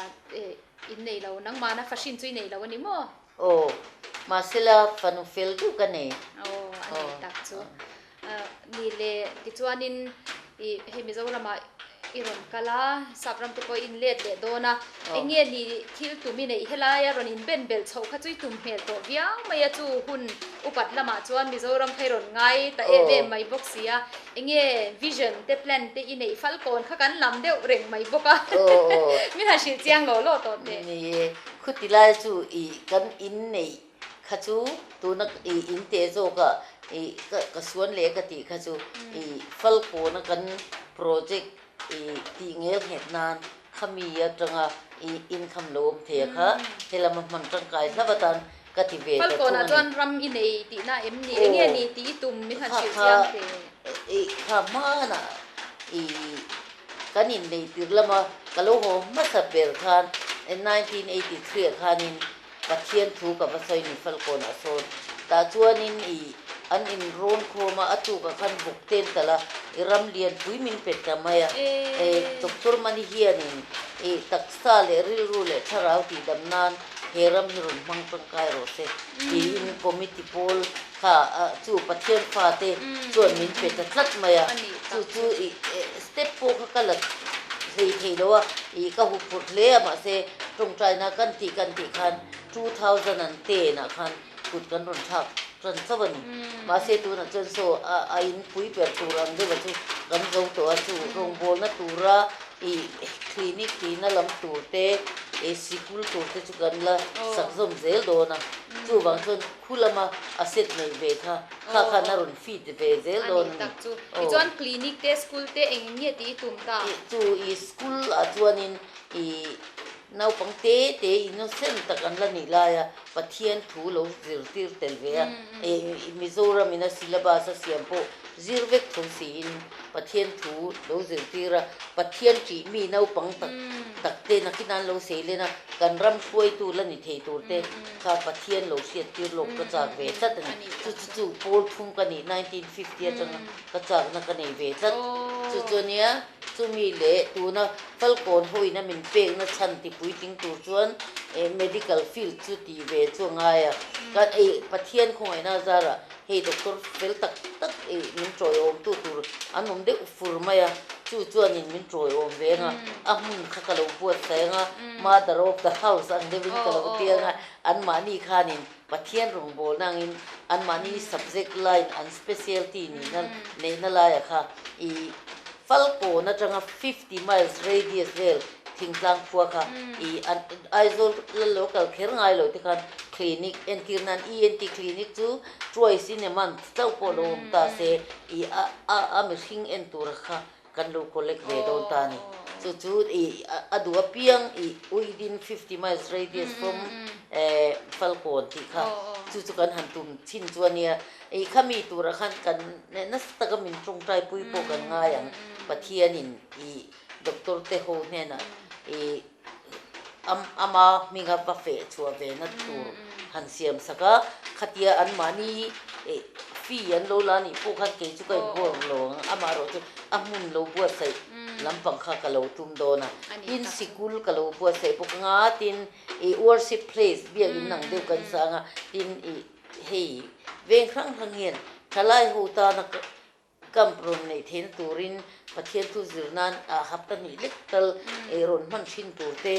in nei lo, nangmahna fa hrin chu i nei lo a ni maw? Aw, mahsela fanu fel deuh ka nei. Aw, a nei tak chu. Ni le, tichuanin hei Mizoramah i rawn kal a, sap ram te pawh i inlet leh dawn a, eng nge ni thil tum i neih helaia rawn inben belh chhoh kha chu i tum hmel tawh viau mai a, chu hun upat lamah chuan Mizoram kha i rawn ngai ta em em mai bawk si a. Enge vision te plan te i neih fal kawn kha kan lam deuh reng mai bawk a, min han hrilh chiang law law tawh teh. Ni e, khuti lai chu i kan in neih kha chu tuna i in teh zawk a i ka suan leh ka tih kha chu i fal kawna kan project i tih ngel nghet nan khami atanga i income lo awm thei a kha helama hman tangkai hlauh atan Ka ti ve ta thung a ni. Chuan ram i nei tihna em ni? Enge ni tih i tum min han hrilh chiang teh. I kha hmanah i kan inneih tir lama ka lo haw hmasa ber khan 1983 ah khanin Pathian thu ka va sawi ni Falkawnah sawn. Tah chuanin i an inrawn khawm a, a tukah khan vawk ten talh a, i ram lianpui min pe ta mai a. Doctor Mani hianin i taksa leh rilru leh thlarau tihdam nan He ram hi rawn hmang tangkai rawh se tiin committee pawl kha chu Pathian fate chuan min pe ta tlat mai a, chu chu ih step pawh kha ka la hlei thei lo a, ih ka huphurh hle a mahse tawngtaina kan tih kan tih khan 2010 ah khan kut kan rawn thlak tan chauh a ni. Mahse tunah chuan saw a in pui ber tur ang deuh a chu kan zo tawh a, chu rawngbawlna tura ih clinic tihna lam tur te ih sikul tur te chu kan la sak zawm zel dawn a, chuvang chuan khu lama a set neih ve kha kha khan a rawn fit ve zel dawn a ni. Tichuan clinic te school te eng eng nge tih i tum ta? Chu ih school ah chuanin. I naupang te te innocent tak an la nih laia Pathian thu lo zirtir tel ve a, Mizoram in a syllabus a siam pawh zir vek tho siin Pathian thu lo zirtir a, Pathian ṭih mi naupang tak tak te nakin an lo sei len a, kan ram hruaitu la ni thei tur te kha Pathian lo hriattir lawk ka chak ve tlat a ni. Chu chu chu pawl thum ka nih 1950 atanga ka chakna ka nei ve tlat. Chu chu ania. Chumi leh tuna Falkawn hoin a min pekna chhan ti puitling tur chuan medical field chu tih ve chu a ngai a. Kan ei Pathian khawngaihna a zarah hei doctor fel tak tak ei min tawiawmtu tur an awm deuh fur mai a, chu chuanin min tawiawm ve ang a, a hmun kha ka lo buatsaih ang a, mother of the house ang deuhin ka lo ti ang a, anmahni khanin Pathian rawngbawlna angin anmahni subject line an specialty nihna neihna laiah kha i Falkawn atanga 50 miles radius vel thingtlang khua kha i an Aizawl la lo kal kher ngai lo te khan clinic entir nan ENT clinic chu twice in a month chauh pawh lo awm ta se i a a mihring en tura kha Kan lo collect ve dawn ta a ni. Chu chu i a duh apiang i within 50 miles radius from Falkawn tih kha chu chu kan han tum thin chu a nia. I khami turah khan kan nasa taka min tawngtai pui pawh kan ngai ang. Pathianin i doctor te ho hnenah i ama hminga va feh chhuah ve na tur han siam sak a, khatia anmahni fee an lo la nih pawh khan kei chu ka involve lo ang, amaherawh chu a hmun lo buatsaih lampang kha ka lo tum dawn a, tin sikul ka lo buatsaih bawk ang a, tin ih worship place biakin ang deuh kan sang a, tin ih hei veng hrang hrang hian thalai ho tana Camp rawn neih theihna turin Pathian thu zir nan ah hapta hnih lek tal ei rawn hman thin tur te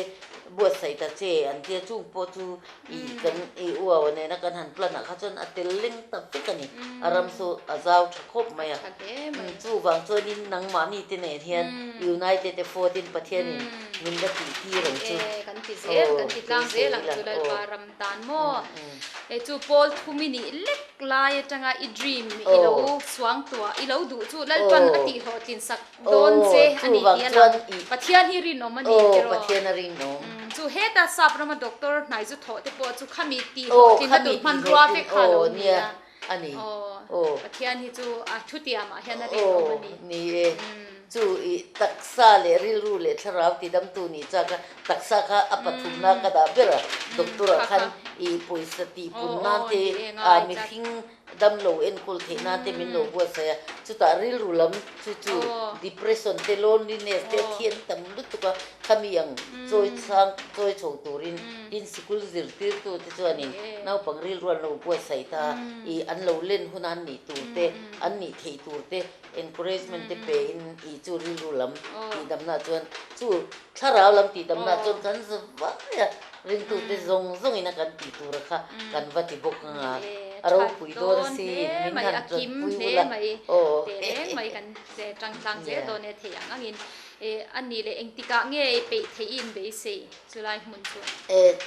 buatsaih ta che an tia chung pawh chu i kan i uaua nena kan han plan ah kha chuan a tel leng tak vek a ni. A ram saw a zau tha khawp mai a. Chuvang chuanin nangmahni te nen hian United effort in Pathianin min la tih tir ang chu. Kan ti zel, kan ti tlang zel ang chu Lalpa ram tan maw. Hei chu Paul thum i nih lek lai atanga i dream i lo suang tuah i lo duh chu Lalpan a tih hlawhtlin sak dawn che a ni tih a lang. Pathian hi rinawm a ni tiraw? Chu heta sap rama doctor hnai zu thawh te pawh chu khami tih hlawhtlinna tur hmanrua vek kha a lo ni a. Pathian hi chu a thutiamah hian a rinawm a ni. Ni e. Chu i taksa leh rilru leh thlarau tidamtu nih chak a, taksa kha a pathumna ka dah ber a, doctor ah khan i pawisa tihpun nan te ah mihring damlo enkawl theih nan te min lo buatsaih a, chutah rilru lam chu chu depression te loneliness te a thian tam lutuk a, khami ang chawi chhang chawi chho turin tin sikul zirtirtu te chuanin naupang rilru an lo buatsaih ta a, i an lo len huna an nih tur te an nih theih tur te Encouragement te pe in i chu rilru lam tihdamna chuan chu thlarau lam tihdamna chuan kan za vai a, ringtute zawng zawng in a kan tih tura kha kan va ti bawk ang a, a ropui dawn a si in min han tanpui ula aw. Tehreng mai kan tangtlang zel dawn e thei ang angin a nih leh engtikah nge peih theih in beisei chulai hmun chu.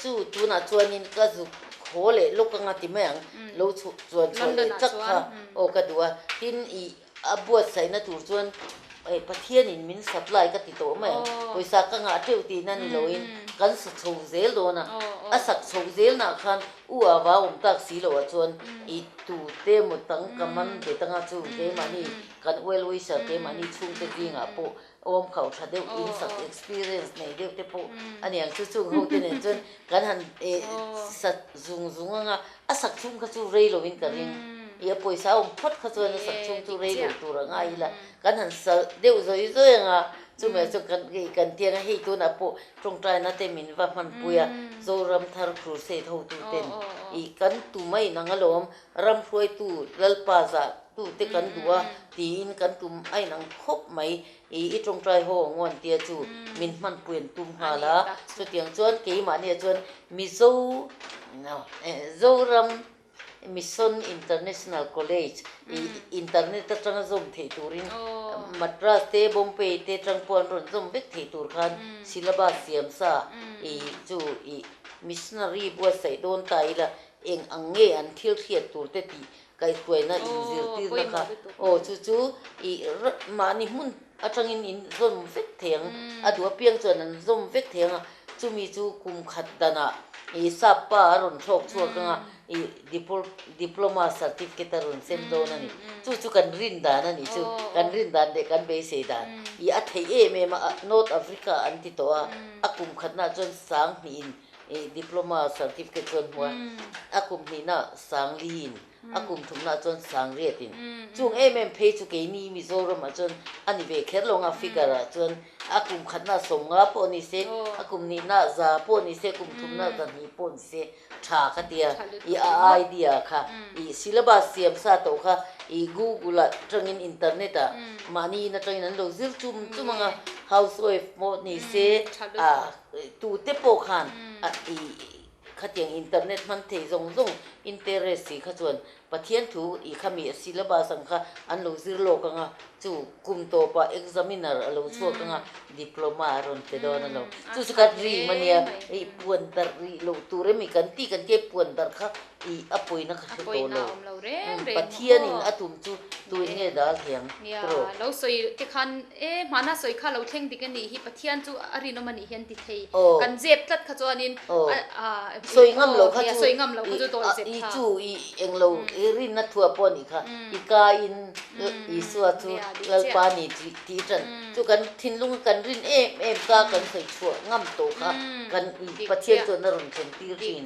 Chu tunah chuanin ka zuk haw leh lawk anga ti mai ang lo chhuah chuan chhuah leh chak kha aw ka duh a, tin i a buatsaihna tur chuan Pathianin min supply ka ti tawh mai ang, pawisa ka ngah teuh tihna ni loin kan sa chho zel dawn a, a sak chho zelnah khan u a va awm tak si loh ah chuan i tute maw tang ka man bet anga chu keimahni kan well wisher keimahni chhungte zingah pawh awm khauh tha deuh in sak experience nei deuh te pawh a ni ang chu chung ho te nen chuan kan han sa zung zung anga a sak chhung kha chu rei lovin ka ring i a pawisa a awm phawt kha chuan a sak chhung chu rei lo tur a ngai ila kan han sa deuh zawi zawi anga chumi ah chuan kan kan ti anga hei tunah pawh tawngtaina te min va hmanpui a Zoram thar crusade hotu ten i kan tum a inang alawm Ram hruaitu Lalpa zah tute kan duh a tiin kan tum a inang khawp mai. I i tawngtai haw ang u an tia chu min hmanpui an tum nghal a. Chutiang chuan keimahniah chuan Mizo Zoram Mission International College i internet atanga zawm theih turin Madras te Bombay te atang pawh an rawn zawm vek theih tur khan syllabus siam sa i chu i missionary buatsaih dawn ta ila Eng ang nge an thil hriat tur te tih kaihhruaina inzirtirna kha aw chu chu i mahni hmun atangin in zawm vek thei ang, a duh apiang chuan an zawm vek thei ang a, chumi chu kum khat danah ih sap pa a rawn thlawk chhuak ang a, ih diploma certificate a rawn sem dawn a ni. Chu chu kan rin dan a nih chu, kan rin dan leh kan beisei dan. Ih a theih em em a, North Africa an ti tawh a, a kum khatnaah chuan sang hnihin ih diploma certificate chuan hmu a, a kum hnihnaah sang liin. A kum thumna chuan sangriat in chung em em phei chu keini Mizoram ah chuan a ni ve kher lo nga figure ah chuan a kum khatna 50 pawh ni se a kum nihna 100 pawh ni se kum thumna 200 pawh ni se tha ka tia i a idea kha i syllabus siam sa tawh kha i google ah tangin internet ah mahni in atangin an lo zir chum chum anga housewife pawh ni se a tute pawh khan a i Khatiang internet hman thei zawng zawng interest si kha chuan Pathian thu i khami a syllabus ang kha an lo zir lawk ang a, chu kum tawpah examiner a lo chhuak ang a, diploma a rawn pe dawn a lo. Chu chu ka dream a nia, i puan darh rih loh tur emi kan tih kan tia puan darh kha i a pawina ka hre tawh lo. Pathianin a tum chu tuin nge dal thei ang tiraw? Lo sawi te khan E, hmana sawi kha lo thleng dik a nih hi, Pathian chu a rinawm a nih hian ti thei. Kan zep tlat kha chuanin a Sawi ngam lo kha chu, sawi ngam lo kha chu dawi zep tha. I chu i eng lo i rinna thu a pawh a nih kha, i ka in Isua chu Lalpa ni tih tan chu kan thinlung a kan rin em em ka kan sawi chhuah ngam tawh kha kan Pathian chuan a rawn thlen tir thin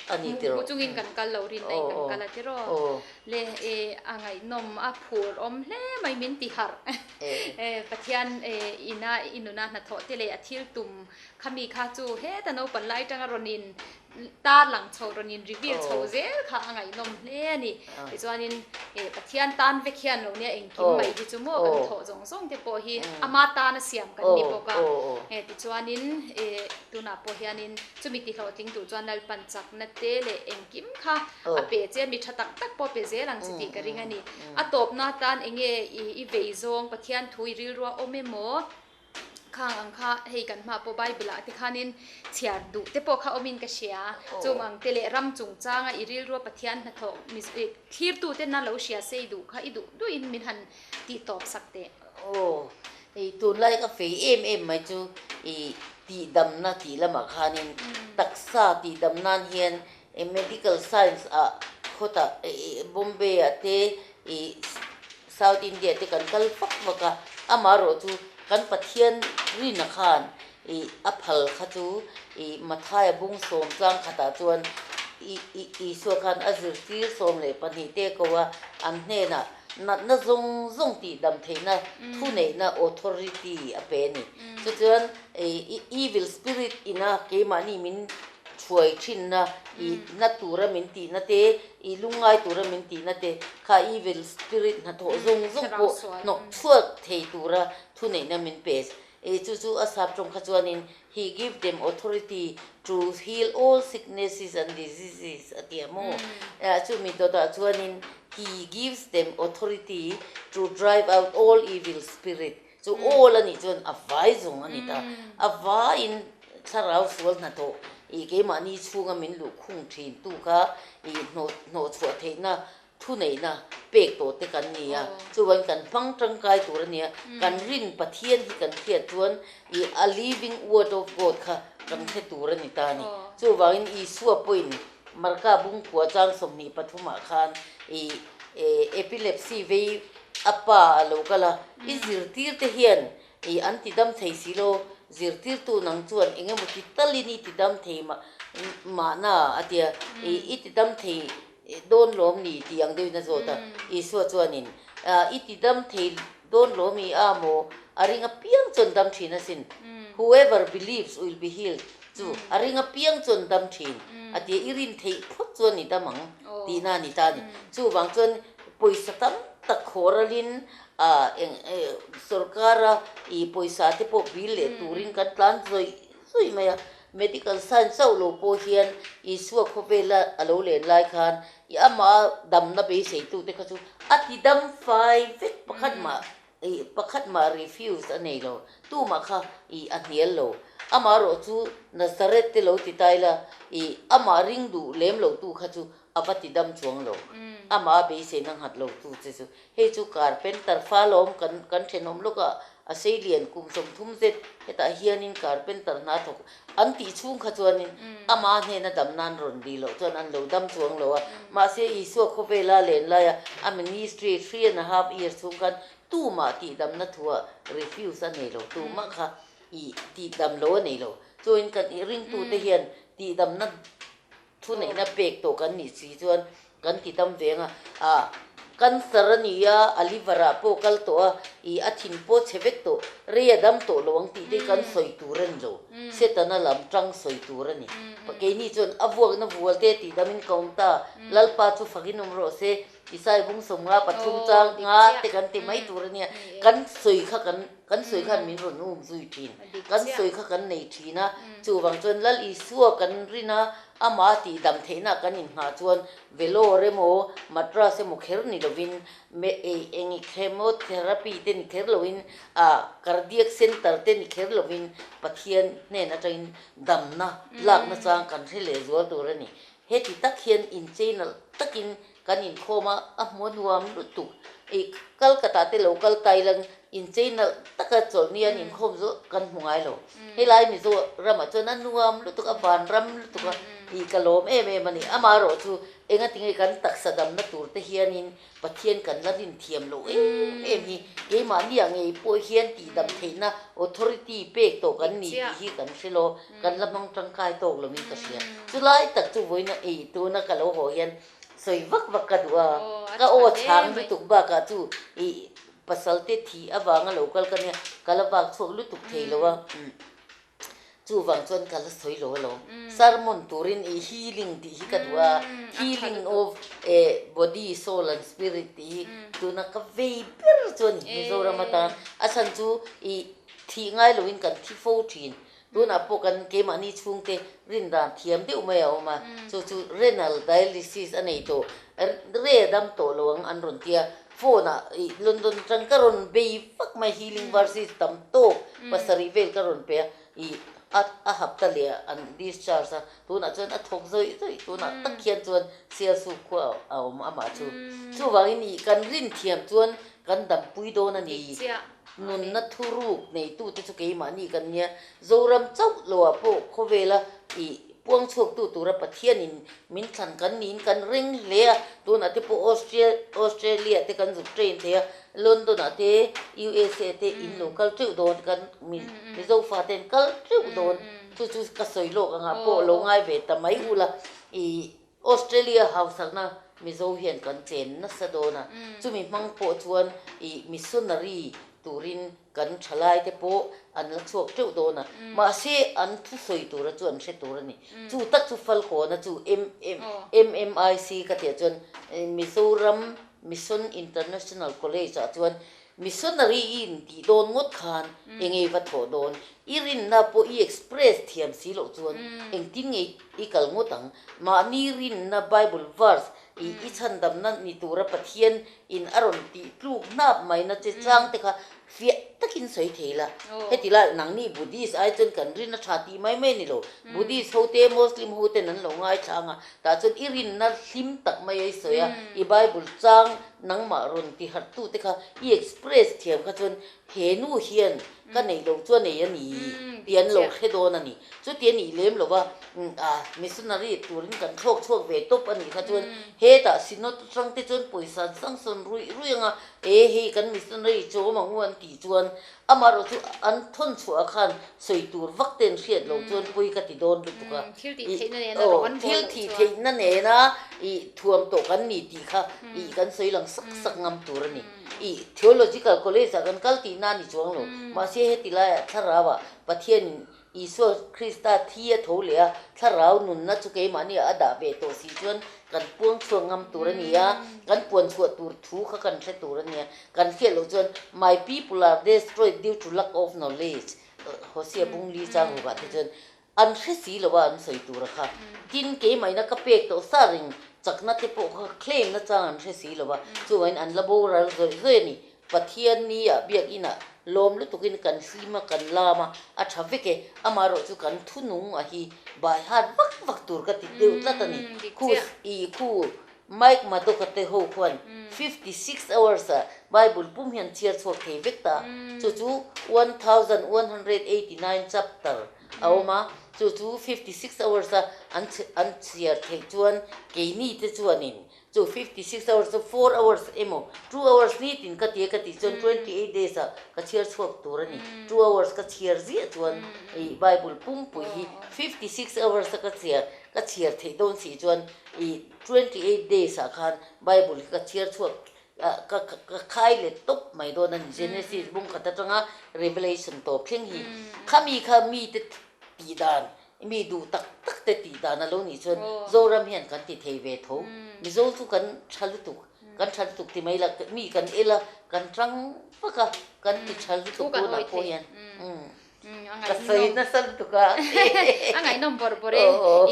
a ni tiraw. Mu chungin kan kal lo rinna in kan kal a tiraw. Le e a ngaihnawm a phur awm hle mai min ti harh e Pathian e ina i nuna hnathawh te leh a thil tum khami kha chu heta naupang lai atanga rawn in tar lang chho rawn in reveal chho zel kha a ngaihnawm hle a ni. Tichuanin e Pathian tan vek hian lo nia engkim mai hi chu maw kan thawh zawng zawng te pawh hi ama tana siam kan ni bawk a e tichuanin e tunah pawh hianin chumi tihlawhtling tur chuan Lalpan chakna te leh engkim kha A pe che, mi tha tak tak pawh pe zel ang che tih ka ring a ni. A tawpna atan eng nge i vei zawng, Pathian thu i rilrua awm emaw, khang ang kha hei kan hma pawh Bible ah te khanin chhiar duh te pawh kha awmin ka hria. Chung ang te leh ram chungchanga i rilrua Pathian hnathawh thlirtu te na lo hria se i duh kha i duh duhin min han tih tawp sak teh. Aw, hei tunlai ka fei em em mai chu i tihdamna tih lamah khanin taksa tihdam nan hian E medical science ah khawtah Bombay ah te ih South India te kan kal vak vak a, amaherawh chu kan Pathian rina khan ih a phal kha chu ih Mathaia bung sawm tlang khatah chuan ih ih Isua khan a zirtir 12 te ko a, an hnenah natna zawng zawng tih dam theihna thuneihna authority a pe a ni. Chuchuan ih evil spirit ina keimahni min Thuai thinna, i na tura min tihna te, i lungngai tura min tihna te, kha evil spirit hnathawh zawng zawng pawh hnawk chhuak thei tura thuneihna min pe. I chu chu a sap tawng kha chuanin He give them authority to heal all sicknesses and diseases a ti a maw? Chumi dawtah chuanin He gives them authority to drive out all evil spirit. Chu all a nih chuan a vai zawng a ni ta. A vaiin thlarau sual hnathawh ih keimahni chhunga min luh khung thin tu kha ih hnawh hnawh chhuah theihna thuneihna pek tawh te kan ni a. Chuvain kan hmang tangkai tur a nia. Kan rin Pathian hi kan hriat chuan ih a living word of God kha kan hre tur a ni ta a ni. Chuvangin Isua pawhin Marka bungkua chang 23 ah khan ih epilepsy vei a pa a lo kal a, i zirtir te hian ih an ti dam thei si lo, zirtirtu nang chuan eng emaw ti talin i ti dam thei mahna a tia, ih i ti dam thei dawn lawm ni tih ang deuhin a zawt a, Isua chuanin i ti dam thei dawn lawm i a maw a ring apiang chuan dam thin asin, whoever believes will be healed. Chu a ring apiang chuan dam thin a ti a, i rin theih phawt chuan i dam ang tihna a ni ta a ni. Chuvang chuan pawisa tam tak khawralin eng sorkara i pawisa te pawh bill leh turin kan tlan zawih zawih mai a. Medical science chauh lo pawh hian Isua khawvela a lo len lai khan i amah damna beiseitute kha chu a ti dam fai vek pakhat mah Ih, pakhat mah refuse a nei lo. Tumah kha ih a hnial lo. Amaherawh chu Nazareth te lo ti ta ila, ih, amah ring duh lem lo tu kha chu a va ti dam chuang lo. Amah a beiseina nghat lo tu che chu hei chu carpenter fa lawm kan kan thenawm lawk a, a seilian kum 30 zet hetah hianin carpenter hna thawk an tih chhung kha chuanin amah hnena dam nan rawn dih loh chuan an lo dam chuang lo a. Mahse Isua khawvela len laia a ministry 3½ years chhung khan tumah tihdamna thuah refuse a nei lo, tumah kha ih tihdam lo a nei lo. Chuin kan ringtute hian tihdamna Thuneihna pek tawh kan nih si chuan kan ti dam ve ang a, ah cancer a ni a, a liver ah pawh kal tawh a, ih a thin pawh chhe vek tawh, rei a dam tawh lo ang tih te kan sawi tur a ni lo, Setana lam tang sawi tur a ni. Keini chuan a vuakna vual te tih damin ka awm ta, Lalpa chu fakin awm rawh se, Isai bung 53 chang nga te kan ti mai tur a nia, kan sawi kha kan kan sawi khan min rawn um zui thin, kan sawi kha kan nei thin a, chuvang chuan Lal Isua kan rin a, amah a tihdam theihna kan inghah chuan Vellore emaw Madras emaw kher ni lovin me ei eng i chemotherapy te ni kher lovin ah cardiac center te ni kher lovin Pathian hnen atangin damna lakna chang kan hre leh zual tur a ni. Heti tak hian inchei nalh takin Kan inkhawm a, a hmu a nuam lutuk. Ih, Kolkata te lo kal ta ila inchei nalh taka chawlhni an inkhawm zawh kan hmu ngai lo. Helai Mizo ramah chuan a nuam lutuk, a van ram lutuk a, ih ka lawm em em a ni. Amaherawh chu engatinge kan taksa damna tur te hianin Pathian kan la rin thiam loh em em hi. Keimahni ah ngei pawh hian tihdam theihna authority pek tawh kan ni tih hi kan hre lo, kan la hmang tangkai tawk loin ka hria. Chulai tak chu vawiina ei tuna ka lo haw hian Sawi vak vak ka duh a, ka aw chhang lutuk bakah chu ih pasal te thih avanga lo kal ka nia, ka la vak chhuak lutuk thei lo a, chuvang chuan ka la sawi lo alawm. Sermon turin ih healing tih hi ka duh a, healing of body, soul and spirit tih hi tuna ka vei ber chu a ni Mizoram atan. A chhan chu ih thih ngai loin kan thi fo thin. Tunah pawh kan keimahni chhungte rin dan thiam deuh mai a awm a, chu chu renal dialysis a nei tawh, re a dam tawh lo ang an rawn ti a, phone ah ih London atang ka rawn bei vak mai healing verses tam tawk pasarih vel ka rawn pe a, ih a a hapta leh ah an discharge a, tunah chuan a thawk zawih zawih tunah tak hian chuan Sialsuk khua a awm amah chu. Chuvangin ih kan rin thiam chuan kan dampui dawn a ni. Nunna thuruk neitute chu keimahni kan nia. Zoram chauh loah pawh khawvela ih puang chhuaktu tura Pathianin min thlan kan niin kan ring hle a. Tunah te pawh Australia te kan zuk train thei a, London ah te, USA te in lo kal teuh dawn kan Mizo fate an kal teuh dawn. Chu chu ka sawi lawk angah pawh lo ngai ve ta mai ula ih Australia hausakna Mizo hian kan chen nasa dawn a, chumi hmang pawh chuan ih missionary turin kan thalai te pawh an la chhuak teuh dawn a, mahse an thusawi tura chu an hre tur a ni. Chu tak chu Falkawna chu MMIC ka tih ah chuan Mizoram Mission International College ah chuan Missionary i intih dawn ngawt khan eng ei va thawh dawn? I rinna pawh i express thiam si loh chuan engtin nge i kal ngawt ang? Mahni rinna Bible verse i i chhandamna ni tura Pathian in a rawn tih tluk hnap mai na che chang te kha fiah takin sawi thei la. Heti lai nangni Buddhist ai chuan kan rin a tha tih mai mai a ni lo. Buddhist ho te Muslim ho ten an lo ngaithla ang a, tah chuan i rinna hlim tak mai a i sawi a, i Bible chang Nangmah rawn ti harh tu te kha i express thiam kha chuan he nu hian ka neih loh chu a nei a ni tih an lo hre dawn a ni. Chuti a nih lem lo va, ah missionary turin kan thlawk chhuak ve tawp a nih kha chuan hetah synod atang te chuan pawisa an sanction ruih ruih ang a, e hei kan missionary chawm ang u an tih chuan Amaherawh chu an thawn chhuah khan sawi tur vak te an hriat loh chuan pawi ka ti dawn lutuk a. Thil tih theihna nena rawng an bawl loh chuan. Thil tih theihna nena ih thuam tawh kan ni tih kha ih kan sawi lang sak sak ngam tur a ni. Ih Theological College ah kan kal tihna a ni chuang lo. Mahse heti laiah thlarauah Pathianin Isua Krista thi a tho leh a, thlarau nunna chu keimahni a dah ve tawh si chuan kan puang chhuak ngam tur a ni a, kan puan chhuah tur thu kha kan hre tur a nia. Kan hriat loh chuan My people are destroyed due to lack of knowledge, Hosea Bungli chang rukah te chuan an hre si lo a an sawi tur a kha. Tin, keimahina ka pek tawh sa reng chakna te pawh kha claim na chang an hre si lo a, chuvangin an la boral zawih zawih a ni. Pathian ni ah biakinn ah lawm lutukin kan hlim a, kan lam a, a tha vek e. Amaherawh chu kan thunung a hi by heart vak vak tur ka ti deuh tlat a ni. Khu i khu Mike Madoka te ho khuan 56 hours ah Bible pum hi an chhiar chhuak thei vek ta. Chu chu 1189 chapter a awm a, chu chu 56 hours a an an chhiar theih chuan keini te chuanin chu 56 hours chu 4 hours emaw 2 hours nitin ka ti a ka tih chuan 28 days ah ka chhiar chhuak tur a ni. 2 hours ka chhiar ziah chuan ih Bible pumpui hi 56 hours a ka chhiar ka chhiar theih dawn si chuan ih 28 days ah khan Bible hi ka chhiar chhuak ka ka khai let tawp mai dawn a ni. Genesis bung khat atanga Revelation tawp thleng hi khami kha mite tih dan, mi duh tak tak te tih dan a lo nih chuan Zoram hian kan ti thei ve tho. Mizo chu kan tha lutuk, kan tha lutuk ti mai la, mi kan el a, kan tang vak a, kan ti tha lutuk tunah pawh hian. Ka sawi nasa lutuk a. A ngaihnawm bawrh bawrh e.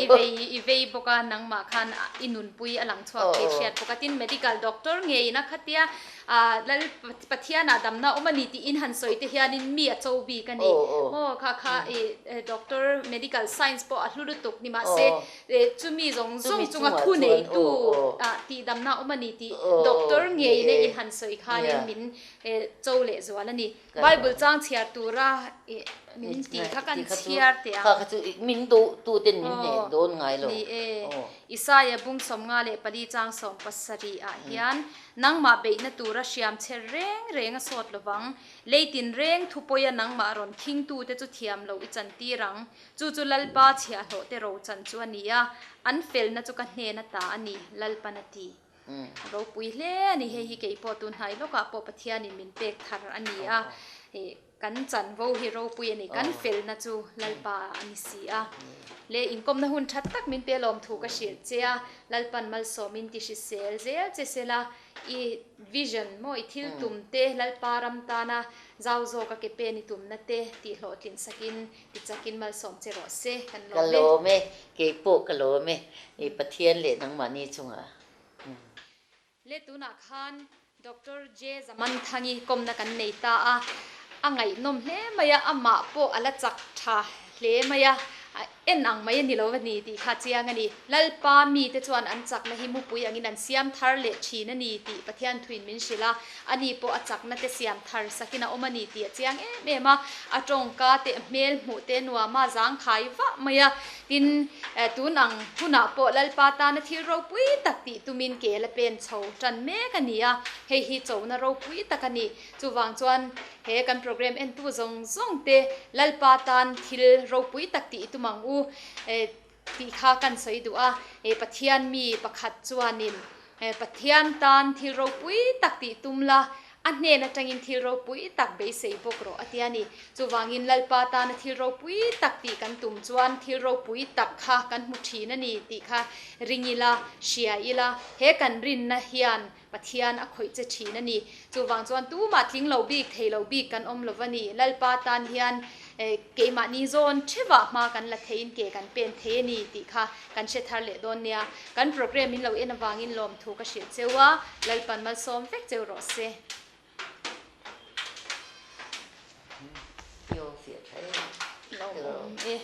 I vei i vei bawk a, nangmah khan i nunpui a lang chhuak tih hriat bawk a. Tin, medical doctor ngeiin a khatia Lal Pathianah damna awm a ni tiin han sawi te hianin mi a cho bik a ni. Maw kha kha i doctor medical science pawh a hlu lutuk ni mahse chumi zawng zawng chunga thu neitu tihdamna awm a ni tih doctor ngeiin i han sawi khanin min cho lehzual a ni. Bible chang chhiar tura min tih kha kan chhiar teh ang. Kha kha chu min duh tu ten min hneh dawn ngai lo. Ni e. Isaia bung 54 chang 70 ah hian nangmah beihna tura hriam chher reng reng a sawt lovang. Lei tin reng thupawia nangmah rawn khing tu te chu thiam loh i chan tir ang. Chu chu Lalpa chhiahhlawh te ro chan chu a ni a, an felna chu ka hnen ata a ni, Lalpan a ti. A ropui hle a ni, hei hi kei pawh tun hnai lawkah pawh Pathianin min pek thar a ni a, kan chanvo hi ropui a ni, kan felna chu Lalpa a ni si a. Le inkawmna hun that tak min pe lawm thu ka hrilh che a, Lalpan malsawmin ti hrisel zel che sela, i vision maw i thil tum te Lalpa ram tana zau zawka ke pen i tumna te tih hlawhtlin sakin Ti chakin malsawm che rawh se, kan lawm e. Ka lawm e, kei pawh ka lawm e, i Pathian leh nangmahni chungah. Le tunah khan Doctor J Zamanthangi kawmna kan nei ta a, a ngaihnawm hle mai a, amah pawh a la chak tha hle mai a, en ang mai a ni lo a ni tih kha chiang a ni. Lalpa mite chuan an chakna hi mupui angin an siam thar leh thin a ni tih Pathian thuin min hrilh a, Ani pawh a chakna te siam thar sakin a awm a ni tih a chiang em em a, a tawngka te hmel hmuh te nuam a zangkhai vah mai a, tin tun ang hunah pawh Lalpa tana thil ropui tak tih tumin ke la pen chho tan mek a ni a, hei hi chona ropui tak a ni. Chuvang chuan he kan program entu zawng zawng te Lalpa tan thil ropui tak tih i tum ang u tih kha kan sawi duh a, Pathian mi pakhat chuanin Pathian tan thil ropui tak tih tum la, a hnen atangin thil ropui tak beisei bawk rawh a ti a ni. Chuvangin Lalpa tana thil ropui tak tih kan tum chuan thil ropui tak kha kan hmu thin a ni tih kha ring ila, hria ila, he kan rinna hian Pathian a khawih che thin a ni. Chuvang chuan tumah tling lo bik, thei lo bik kan awm lo va ni. Lalpa tan hian keimahni zawn thevah hma kan la theiin ke kan pen thei a ni tih kha kan hre thar leh dawn nia. Kan programme in lo en avangin lawmthu ka hrilh cheu a, Lalpan malsawm vek cheu rawh se. Lawmawm e.